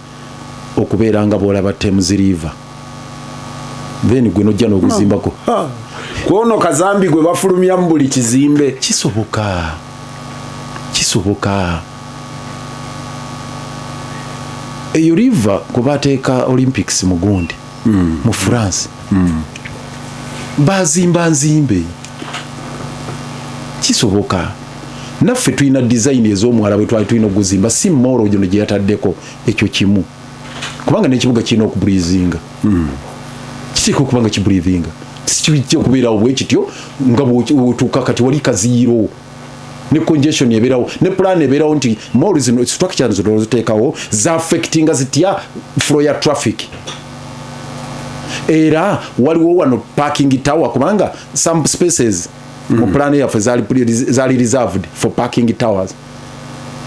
okubeera nga bw'olaba Thames River, then gwe nojja n'oguzimbako. Kwono kazambi gwe bafulumya mu buli kizimbe. Kisoboka, kisoboka. Eyo river kubateeka Olympics mu gundi mu France, bazimba nzimbe. Kisoboka. Naffe tulina design ez'omwala bwe twali tulina okuguzimba, si mall gino gye yataddeko. Ekyo kimu, kubanga n'ekibuga kirina okubreathinga. Kiteeka okuba nga kibreathinga, sikijja okubeerawo bwe kityo nga bw'otuuka kati wali kaziyiro ne congestion ebeerawo, ne plan ebeerawo nti mall zino, structure zino ziteekawo zaaffectinga zitya flow ya traffic. Era waliwo wano parking tower, kubanga some spaces mu plan yaffe zaali reserved for parking towers,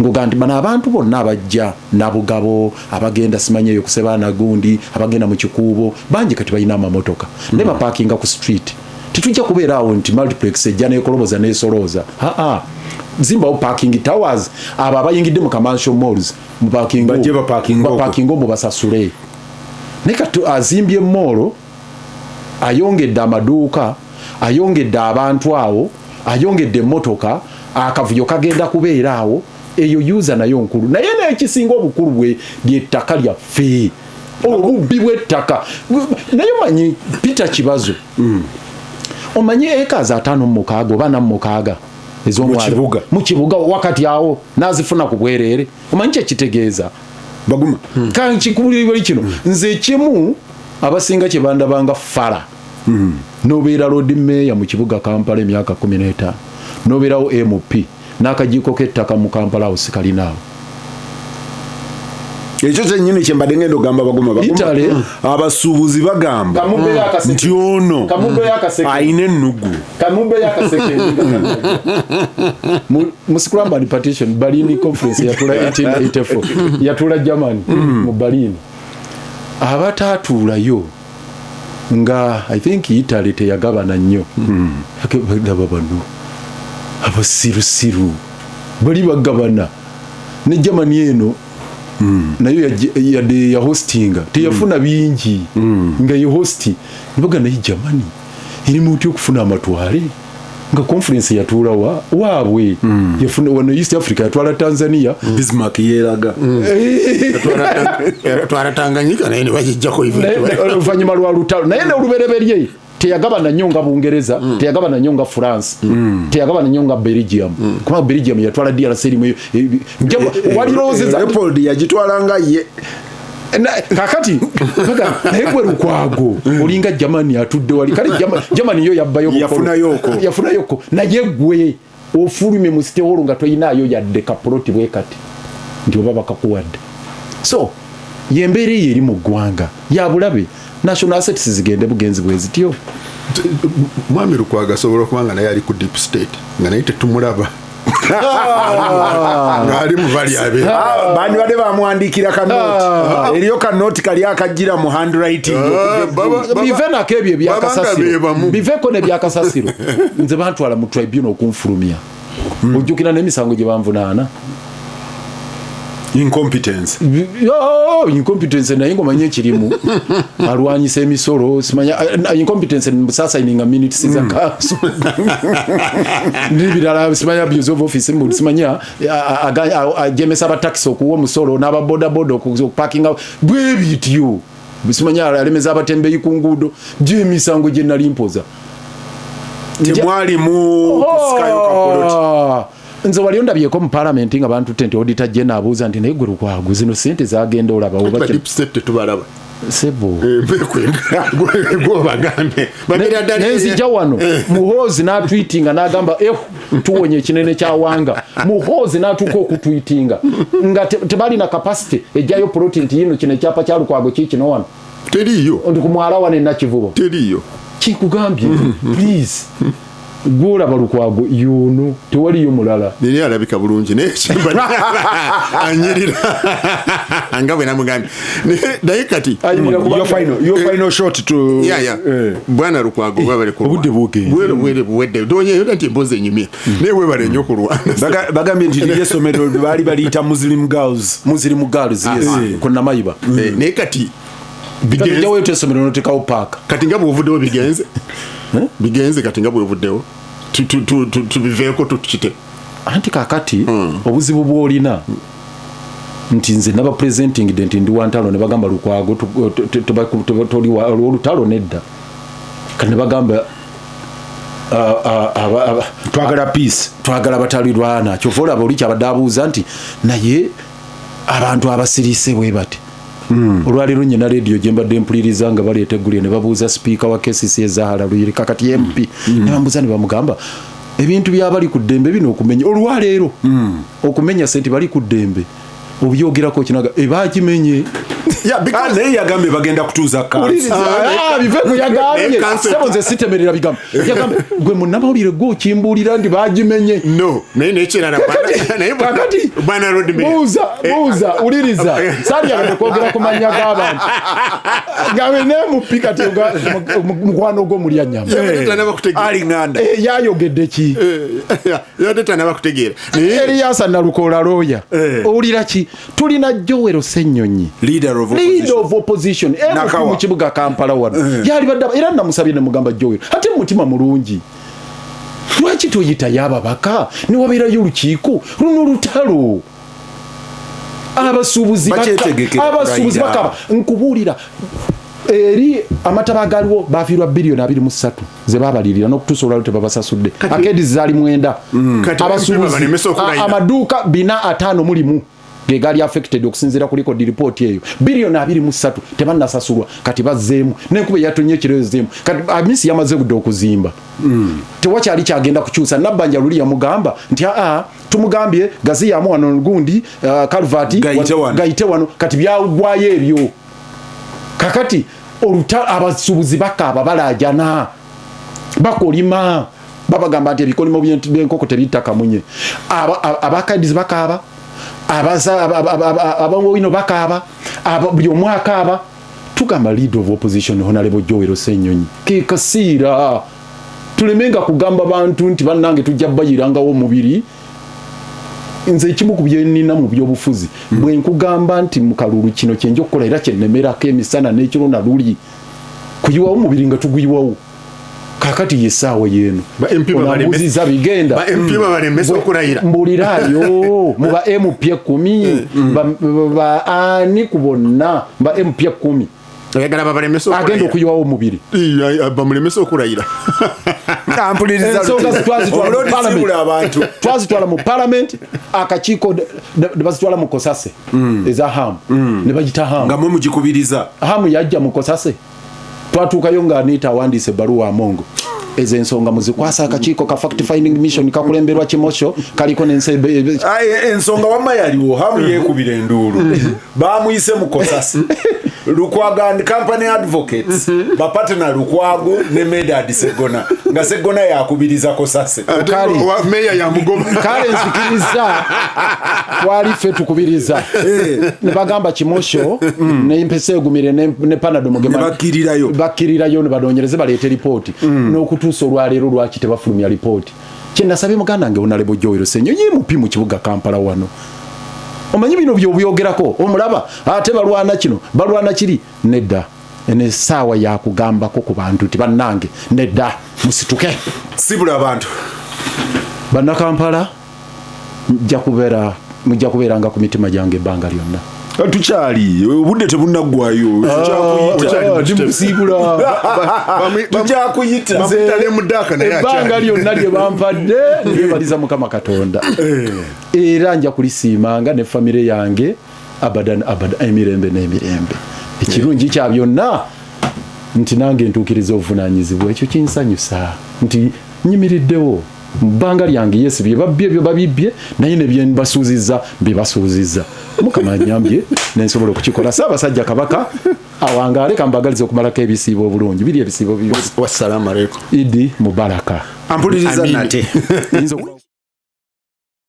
ngoga nti bano abantu bonna abajja Nabugabo, abagenda simanyi eyo kusebaana gundi, abagenda mu Kikuubo bangi kati balina amamotoka naye baparkinga ku street. Tetujja kubeera awo nti multiplex ejja nekoloboza nesolooza. Aa, zimbawo parking towers, abo abayingidde mu commercial malls muparkinga. Bajje baparkinge okwo. Baparkinga omwo basasule. Naye kati azimbye mall, ayongedde amaduuka, ayongedde abantu awo, ayongedde emmotoka, akavuyo kagenda kubeera awo. Eyo user nayo nkulu, naye nekisinga obukulu bwe lyettaka lyaffe, obubbi bw'ettaka. Naye omanyi, Peter Kibazo, omanyi acres 56 oba 46 ez'omwalo. Mu kibuga. Mu kibuga wakati awo n'azifuna ku bwereere. Omanyi kyekitegeeza? Baguma. Kankikubuli kino, nze ekimu abasinga kye bandabanga fala, nobeera Lord Mayor mu kibuga Kampala emyaka 15, nobeerawo MP, n'akajiiko k'ettaka mu Kampala awo sikalinaawo. Ekyo kyennyini kyembadde ngenda ogamba Baguma. Baguma, Italy. Abasuubuzi bagamba Kamubbeyo akaseke. nti ono Kamubbeyo akaseke. ayina ennugu. Kamubbeyo akaseke. Mu Scramble and Partition, Berlin Conference yatula 1884, yatula Germany mu Berlin. Abataatuulayo nga I think Italy teyagabana nnyo. Laba bano abasirusiru bali bagabana ne Germany eno, nayo yadde yahostinga teyafuna bingi nga ye host. Nibaga naye Germany erimu otya okufuna amatwale nga conference yatuula waabwe? Yafuna wano East Africa, yatwala Tanzania. Bismarck yeeraga. Twala Tanganyika naye ne bagijjako. Oluvannyuma lwa lutalo, naye nolubereberye teyagabana nnyo nga Bungereza, teyagabana nnyo nga France, teyagabana nnyo nga Belgium, kubanga Belgium yatwala DRC erimu walirowoozeza. Leopold yagitwala nga ye. Kakati naye gwe Lukwago olinga Germany atudde wali. Kale Germany yo yabbayo bukono. Yafunayoko. Yafunayoko, naye gwe ofulumye mu City Hall nga toyinaayo yadde kapuloti bwe kati nti oba bakakuwadde. So yembeera eyo eri mu ggwanga ya bulabe. National assets zigende bugenzi bwe zityo. Mwami Lukwago asobola okuba nga naye ali ku deep state, nga naye tetumulaba ng'ali mu bali abe. Ah, bandibadde bamuwandiikira kanooti, eriyo kanooti kali akajjira mu handwriting. Ah, Bive nako ebyo Babanga be ebyakasasiro. bamu. Biveko nebyakasasiro. Nze bantwala mu tribunal okunfulumya. Ojjukira n'emisango gye banvunaana? Incompetence. Oh, incompetence, naye ng'omanyi ekirimu alwanyisa emisolo, simanya incompetence, sasayininga minutes za council n'ebirala, simanya abuse of office, mbu simanya ajemesa abatakisi okuwa omusolo n'ababodaboda okupakinga bwe bityo, simanya alemeza abatembeyi ku nguudo. Gyemisango gye nali mpoza. Temwalimu kusikayo kapoloti? Ah, nze wali ondabyeko mu palamenti nga bantutte nti Auditor General abuuza nti naye gwe Lukwago zino sente zagenda olaba oba Ba deep state tetubalaba. Sebo. Gwobagambe babeera ddala. Nenzija wano, Muhoozi n'atwitinga n'agamba eh, tuwonye ekinene kyawanga. Muhoozi n'atuuka okutwitinga nga tebalina capacity ejjayo plot nti yino kino ekyapa kya Lukwago kiikino wano. Teriiyo. Nti ku mwala wano enakivubo. Teriiyo. Kikugambye, please, gwolaba Lukwago yono, tewaliyo mulala. Neri alabika bulungi, naye anyirira nga bwe namugambye. Naye kati your final shot to yeah. Bwana Lukwago, webale kulwana. Obudde bugenze. Bwere buwedde. Donye nti emboozi enyumye, naye webale nnyo kulwana. Bagambye nti liri essomero baali baliyita Muslim Girls. Muslim Girls, yes, ku Namayiba. Naye kati bigenze. Essomero notekawo paaka. Kati nga bw'ovuddewo bigenze, bigenze. Kati nga bw'ovuddewo tubiveeko, tukite. Anti kakati obuzibu bw'olina nti nze naba presenting nti ndi wantalo, ne bagamba Lukwago toli olutalo nedda. Kati ne bagamba twagala peace, twagala batalirwana. Kyova olaba oli kyabadde abuuza nti naye abantu abasirise bwe bati. Olwaleero nyina rediyo gye mbadde mpuliriza nga baleeta eggulire, ne babuuza sipiika wa KCC Zahara Luyirika, kati MP, ne bamubuuza ne bamugamba ebintu byabali ku ddembe bino okumenya olwaleero, okumenya sente bali ku ddembe obyogerako kinaga ebakimenye. Naye yagambye bagenda kutuuza kanso. Bive ku yagambye, sebo, nze sitemerera bigambo. Yagambye gwe munnamawulire gwe okimbuulira nti bagimenye. No, naye nekirala, kakati buuza, buuza, uliriza. Saalyagadde kwogera ku mannya g'abantu gabe nemupi. Kati mukwano gwo mulya nyama alinganda yayogedde ki? Eriyasa Nalukoola looya, owulira ki? Tulina Joel Ssenyonyi, leader of leader of opposition mu kibuga Kampala wano, yali badde era namusabye ne mugamba, Joel, ate mutima mulungi, lwaki toyitayo ababaka ne wabeerayo olukiiko luno? Olutalo abasuubuzi abasuubuzi bakaba. Nkubuulira, eri amataba agaliwo bafiirwa biliyoni 23 ze babalirira, n'okutuusa olwalo tebabasasudde. Akedi zaali 9. Abasuubuzi amaduuka 451 ge gali affected okusinziira ku record report eyo. Biliyoni 23 tebannasasulwa. Kati bazzeemu n'enkuba eyatonye ekiro ezzeemu. Kati Amisi yamaze budde okuzimba, tewakyali kyagenda kukyusa. Nabbanja luli yamugamba nti aa, tumugambye gaziyamu wano gundi culvert gayite wano. Kati byagwayo ebyo. Kakati oluta abasuubuzi bakaaba, balaajana, bakolima, babagamba nti ebikolimo by'enkoko tebitta kamunye. Abakadizi bakaaba, abawino bakaaba, buli omu akaaba. Tugamba leader of opposition, Honorable Joel Ssenyonyi, kekasiira tulemenga kugamba bantu nti bannange tujja bayirangawo omubiri. Nze ekimu ku byenina mu byobufuzi, bwe nkugamba nti mu kalulu kino kyenja okukola era kyennemerako emisana n'ekiro, naluli kuyiwawo omubiri nga tuguyiwawo. Kakati yesaawa yeeno onambuziza bigenda. Mbulirayo, mu ba MP 10 ba ani ku bonna ba MP 10 agenda okuyiwawo omubiri? Bamulemese okulayira. Ensonga twazitwala mu parliament, akakiiko bazitwala mu Cosase eza Hamu, ne bagita Hamu. Nga mwe mugikubiriza. Hamu yajja mu Cosase, twatuukayo nga Anita awandiise ebbaluwa Amongo, ezo ensonga muzikwasa akakiiko ka fact finding mission kakulemberwa Kimosho, kaliko nense. Ensonga wamma yaliwo. Hamu yeekubira enduulu, bamuyise mu Cosase. Lukwago and Company Advocates, bapatena Lukwago ne Medard Segona, nga Segona yakubiriza Cosase. Meya yamugoba. Kale nzikiriza twali ffe tukubiriza, ne bagamba Kimosho nempesa egumire ne Panado. Bakkirirayo. Bakkirirayo ne banoonyereze baleete ripooti. N'okutuusa olwaleero lwaki tebafulumya ripooti? Kyenasabye muganda wange Honorable Joel Ssenyonyi, MP mu kibuga Kampala wano, omanyi bino byobyogerako omulaba ate balwana kino, balwana kiri, nedda. Eno essaawa yakugambako ku bantu nti bannange nedda, musituke. Sibula abantu. Bannakampala, mujja kubeeranga ku mitima gyange ebbanga lyonna. Tukyali, obudde tebunaggwayo. Ndimusiibula. Tukyakuyita. Ebbanga lyonna lye bampadde ndyebaliza Mukama Katonda, era nja kulisiimanga ne famire yange abadan abada, emirembe n'emirembe. Ekirungi kya byonna nti nange ntuukiriza obuvunanyizibwa, ekyo kinsanyusa nti nyimiriddewo. Mu bbanga lyange, yes, bye babbye byo babibbye, naye ne bye mbasuuzizza mbibasuuzizza. Mukama anyambye nensobola okukikola. Ssaabasajja Kabaka awangaale. Kambagaliza okumalako ebisiibo obulungi, biri ebisiibo bibiri. Wassalamu alaikum. Idi mubaraka. Ampuliriza. Amini. Nate. Yinza okuba.